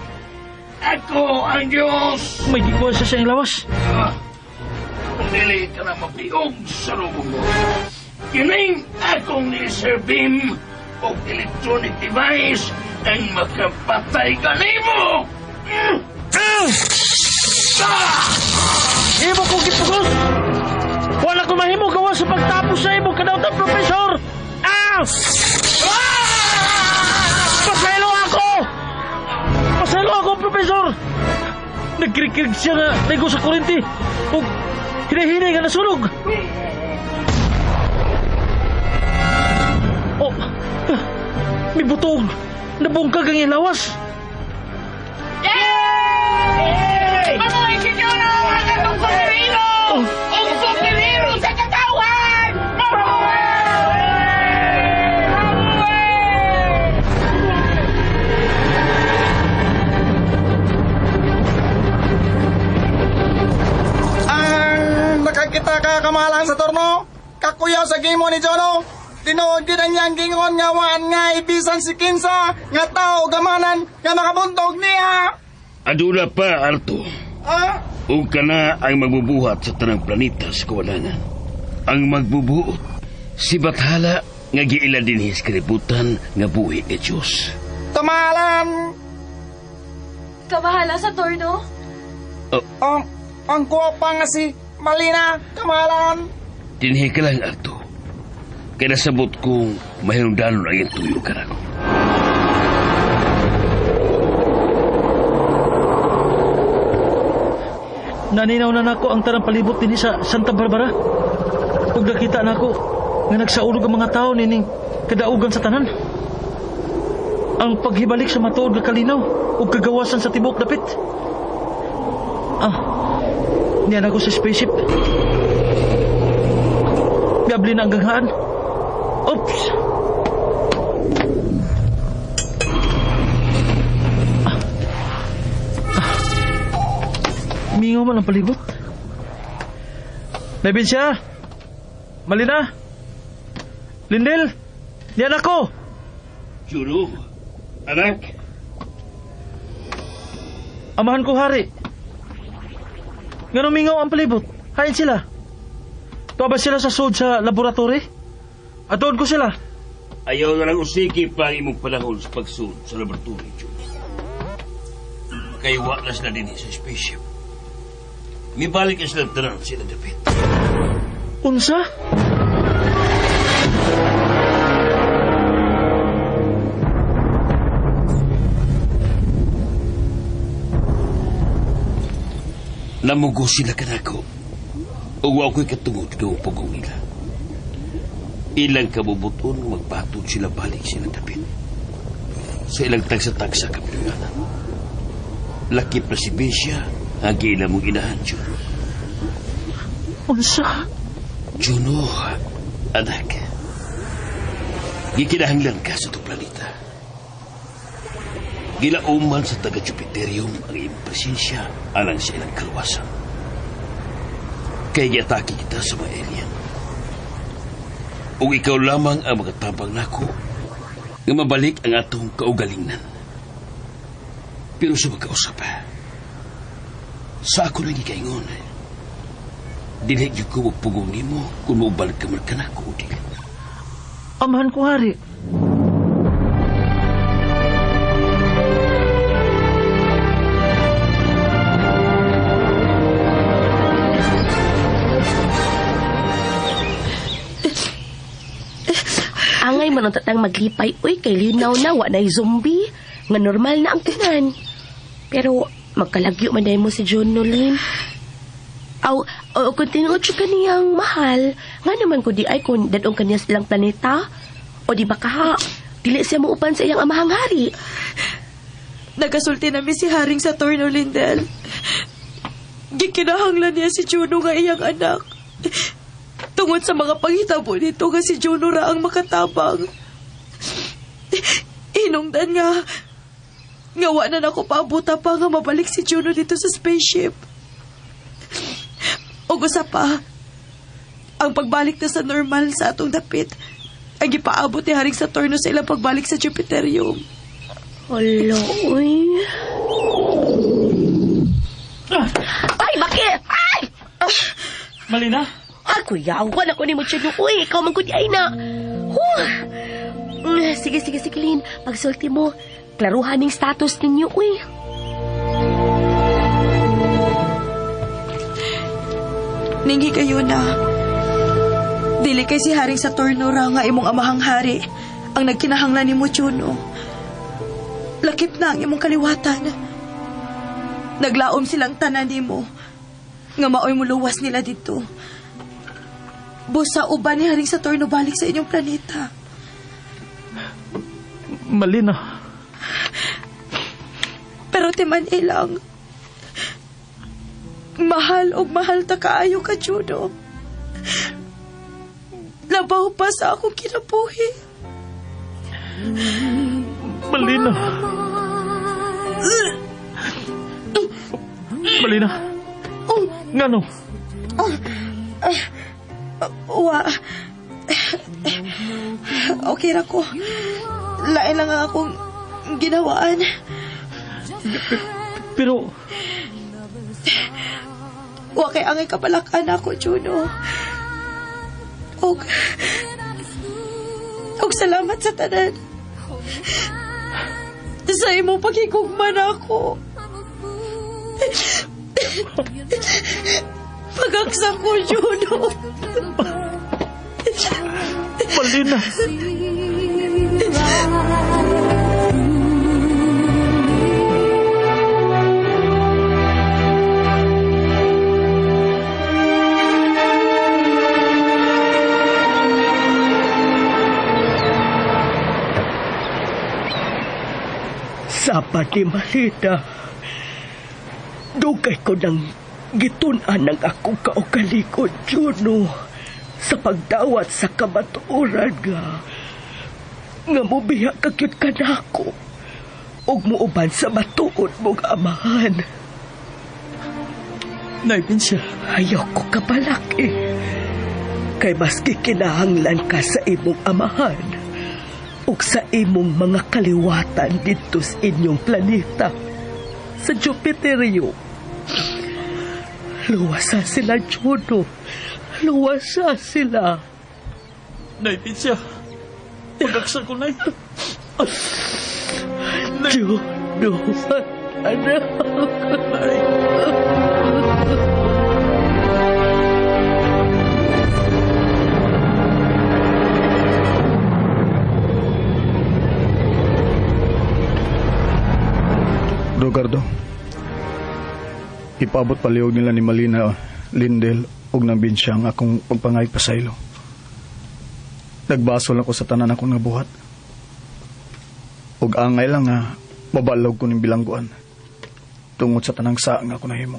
Ako ang Diyos! May gikuha siya sa iyang lawas. Ah, kung dili ka na mapiog sa lubong mo, kining akong laser beam o electronic device ang makapatay kanimo! Imo ko gipugos! Wala ko mahimo gawa sa pagtapos sa imo kadawtan, Professor! Ah! Paselo ako! Paselo ako, Professor! Nagkrikirig siya nga naigo sa kurinti ug hinahinay nga nasunog. Oh, may butog. Nabungkag ang iyang lawas. Mabuhay si Juno! Ang atong superhero! Oh. Ang superhero sa katawan! Mabuhay! Ang nakakita ka kamahalan sa torno, kakuyaw sa gimo ni Jono. Tinuod gid ang iyang gingon nga waan nga ibisan si Kinsa nga tao gamanan nga makabuntog niya. Aduna pa, Arto. Ah? Ug kana ang magbubuhat sa tanang planeta sa kawalangan. Ang magbubuot, si Bathala nga giila dinhi sa kalibutan nga buhi ni Dios. Kamahalan! Kamahala sa torno? Ang kuwapa nga si Malina, kamahalan! Dinhi ka lang, Arto. Kaya nasabot kong mahirungdanon ang iyong tuyo ka nako. Naninaw na nako ang tanang palibot dinhi sa Santa Barbara. Ug nakita nako nga nagsaulog ang mga tao nining kadaugan sa tanan. Ang paghibalik sa matuod nga kalinaw ug kagawasan sa tibuok dapit. Ah, niyan ako sa spaceship. Miabli na ang ganghaan. Oops! Mingaw man ang palibot. Nabin siya. Malina. Lindel. Niyan ako. Juno, anak. Amahan ko hari. Ngano mingaw ang palibot? Hain sila. Tuwa ba sila sa sud sa laboratory? Atoon ko sila. Ayaw na lang usiki pa ang imong panahon sa pagsud sa laboratory, Juno. Makaiwa na sila din sa spaceship. Mibalik na sila tanan sila dapit. Unsa? Namugo sila kanako. Ug wa ko'y katungod nga upugong nila. Ilang kabubuton magbatod sila balik sila dapit. Sa ilang tagsa-tagsa kapiluyanan. Lakip na si Bisha ang giila mong inahan, Juno. Unsa? Juno, anak. Gikinahanglan ka sa itong planeta. Gilauman sa taga-Jupiterium ang iyong presensya alang sa ilang kaluwasan. Kaya giatake kita sa mga alien. Ug ikaw lamang ang makatabang nako nga mabalik ang atong kaugalingnan. Pero sa magkausap, sa ako nang gikaingon, dili gyud ko mupugong nimo kung moubalik ka man kanako o dili. Amahan ko, hari. Angay man ang tatang maglipay, uy, kay linaw na, wa na'y zombie. Nga normal na ang tanan. Pero, magkalagyo man mo si John Nolin. Aw, o, kung tinuod siya kaniyang mahal, nga naman ko di ay kung dadong kaniya silang planeta. O di ba kaha, dili siya muupan sa iyang amahang hari. Nagasulti nami si Haring Saturno, Lindel. Gikinahanglan niya si Juno nga iyang anak. Tungod sa mga panghitabo nito nga si Juno ra ang makatabang. Hinungdan nga, nga wa na nako paabuta pa nga mabalik si Juno dito sa spaceship. Ug usa pa, ang pagbalik na sa normal sa atong dapit, ang gipaabot ni Haring Saturno sa ilang pagbalik sa Jupiterium. Hala, uy. Ay, bakit? Ay! Malina? Ay, kuyawan ako ni mo, Chino. Uy, ikaw man kundi ay na. Huh. Sige, sige, sige, Lynn. Pagsulti mo, klaruhan ning status ninyo, uy. Ninghi kayo na. Dili kay si Haring Saturno ra nga imong amahang hari ang nagkinahanglan nimo, Juno. Lakip na ang imong kaliwatan. Naglaom silang tanan nimo nga maoy muluwas nila dito. Busa uban ni Haring Saturno balik sa inyong planeta. Malina. Pero timan ilang. Mahal og mahal ta kaayo ka, Juno. Labaw pa sa akong kinabuhi. Malina. Malina. Ngano? Wa. Okay ra ko. Lain lang ang akong ginawaan. Pero... Wa kay angay kabalakan ako, Juno. Og salamat sa tanan. Sa imong paghigugma na ako. Pagaksa ko, Juno. Malina. Sapat ni Malina, dugay ko nang gitun-an ang akong kaugalingon, Juno, sa pagdawat sa kamatuoran nga mubiya ka gyud kanako ug muuban sa matuod mong amahan. Naipin siya. Ayaw ko kabalaki. Kay maski kinahanglan ka sa imong amahan ug sa imong mga kaliwatan didto sa inyong planeta, sa Jupiterio. Luwasa sila, Juno. Luwasa sila. Naipin siya. Pagaksa ko, Nay. Juno, anak. Nay. Ricardo, ipaabot palihog nila ni Malina, Lindel ug nang Binsya ang akong pagpangayig pasaylo. Nagbasol ako sa tanan akong nabuhat. Ug angay lang nga mabalog ko ning bilangguan. Tungod sa tanang saa nga ako nahimo.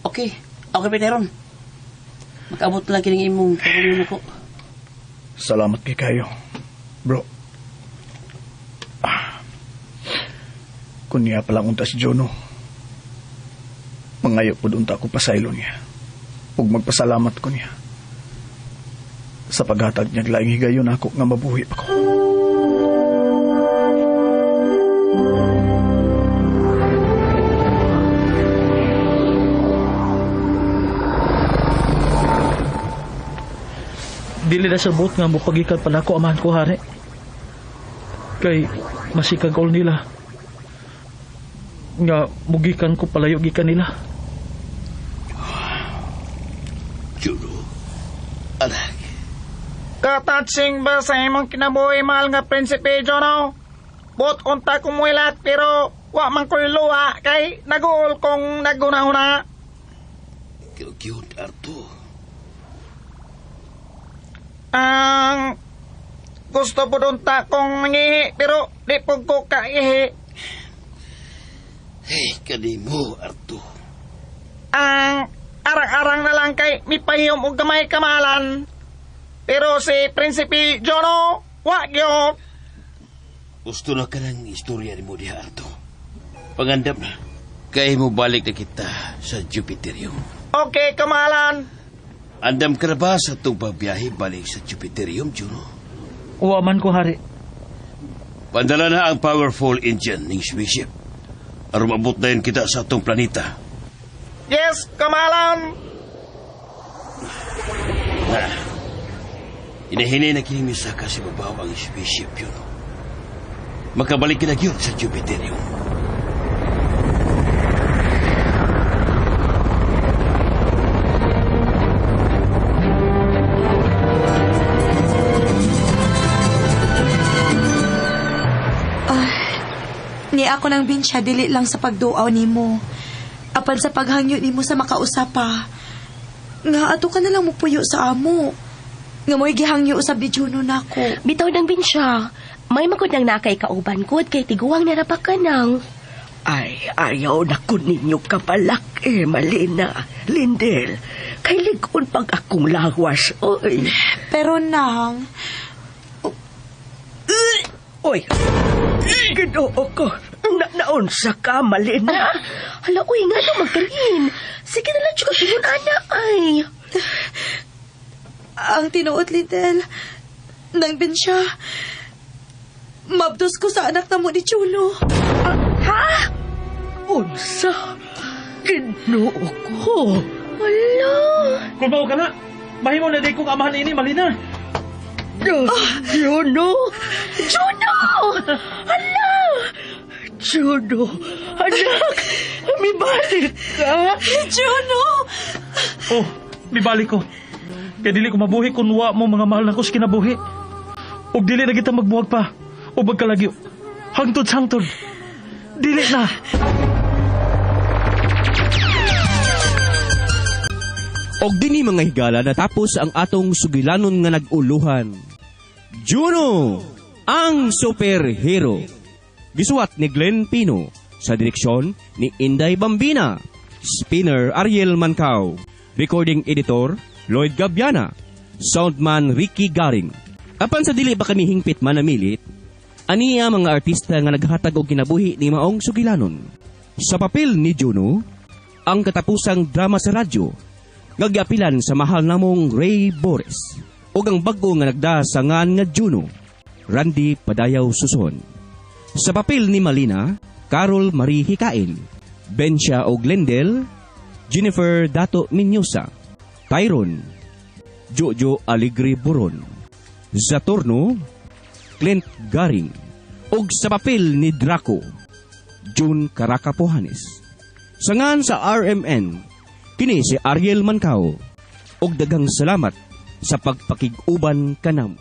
Okay. Okay, Bro Tyron. Makaabot lang kining imong kaugalingon nako. Salamat kay kayo, bro. Kun niya palang unta si Jono, mangayo pud unta ko pasaylo niya. Ug magpasalamat ko niya sa paghatag niya laing higayon ako nga mabuhi pa ko. Dili na sa buot nga mopagikan pa nako amahan ko hari. Kay masikag all nila. Nga mugikan ko palayo gikan nila. Juno, anak. Katatsing ba sa imong kinabuhi mahal nga Prinsipe Jono? Buot unta ko muilat pero wa man ko'y luha kay naguol kong naguna-una. Cute, Arto. Ang gusto po doon ta kong mangihi pero di po ko kaihi. Hey, kanimo, Arto. Ang arang-arang na lang kay mipahiyom og gamay kamalan. Pero si Prinsipe Jono, wa gyud. Gusto na ka ng istorya ni mo diha, Arto. Pangandam na. Kay mo balik na kita sa Jupiterium. Okay, kamalan. Andam ka na ba sa itong pagbiyahe balik sa Jupiterium, Juno? Uwa man ko hari. Pandala na ang powerful engine ng spaceship. Aron maabot na yun kita sa atong planeta. Yes, kamalan. Na, inahinay na kini misaka sa babaw ang spaceship, Juno. Makabalik ka na yun sa Jupiterium. Ni ako ng binsya, dili lang sa pagduaw nimo. Apan sa paghangyo nimo sa makausap pa. Nga ato ka na lang mupuyo sa amo. Nga mo'y gihangyo usab ni Juno nako. Bitaw ng binsya. May magod nang nakay kauban ko kay tiguang narapa ka nang. Ay, ayaw na ko ninyo kapalak eh, Malina. Lindel, kay ligon pag akong lawas, oy. Pero nang... Oy, Ginoo ko, naunsa ka, Malina. Hala, uy, nga na magkalin. Sige na lang, tsaka ingon, ana, ay. Ang tinuod, Lindel, nang binsya, mabdos ko sa anak na mo ni Juno. Ha? Unsa? Ginoo ko. Hala. Kung mao ka na, mahimo na di kong amahan ini, Malina. Juno! Juno! Hala! Juno! Anak! Mibalik ka! Juno! Oh, mibalik ko. Kaya dili ko mabuhi kung wa mo mga mahal na ko sa kinabuhi. Ug dili na kita magbuhag pa. O magkalagyo. Hangtod sangtod. Dili na. Og dinhi mga higala natapos ang atong sugilanon nga nag-uluhan. Juno, ang superhero. Gisuwat ni Glenn Pino sa direksyon ni Inday Bambina. Spinner Ariel Mancao. Recording editor Lloyd Gabiana. Soundman Ricky Garing. Apan sa dili ba kami hingpit manamilit, aniya mga artista nga naghatag og kinabuhi ni maong sugilanon. Sa papel ni Juno, ang katapusang drama sa radyo, nga giapilan sa mahal namong Ray Boris, ug ang bag-o nga nagdasangan nga Juno, Randy Padayaw Suson. Sa papel ni Malina, Carol Marie Hikain, Bensya og Lendel, Jennifer Dato Minyusa, Tyron, Jojo Alegre Buron, Zatorno, Clint Garing, ug sa papel ni Draco, June Caracapohanes. Sangan sa RMN, kini si Ariel Mancao, ug daghang salamat sa pagpakig-uban kanamo.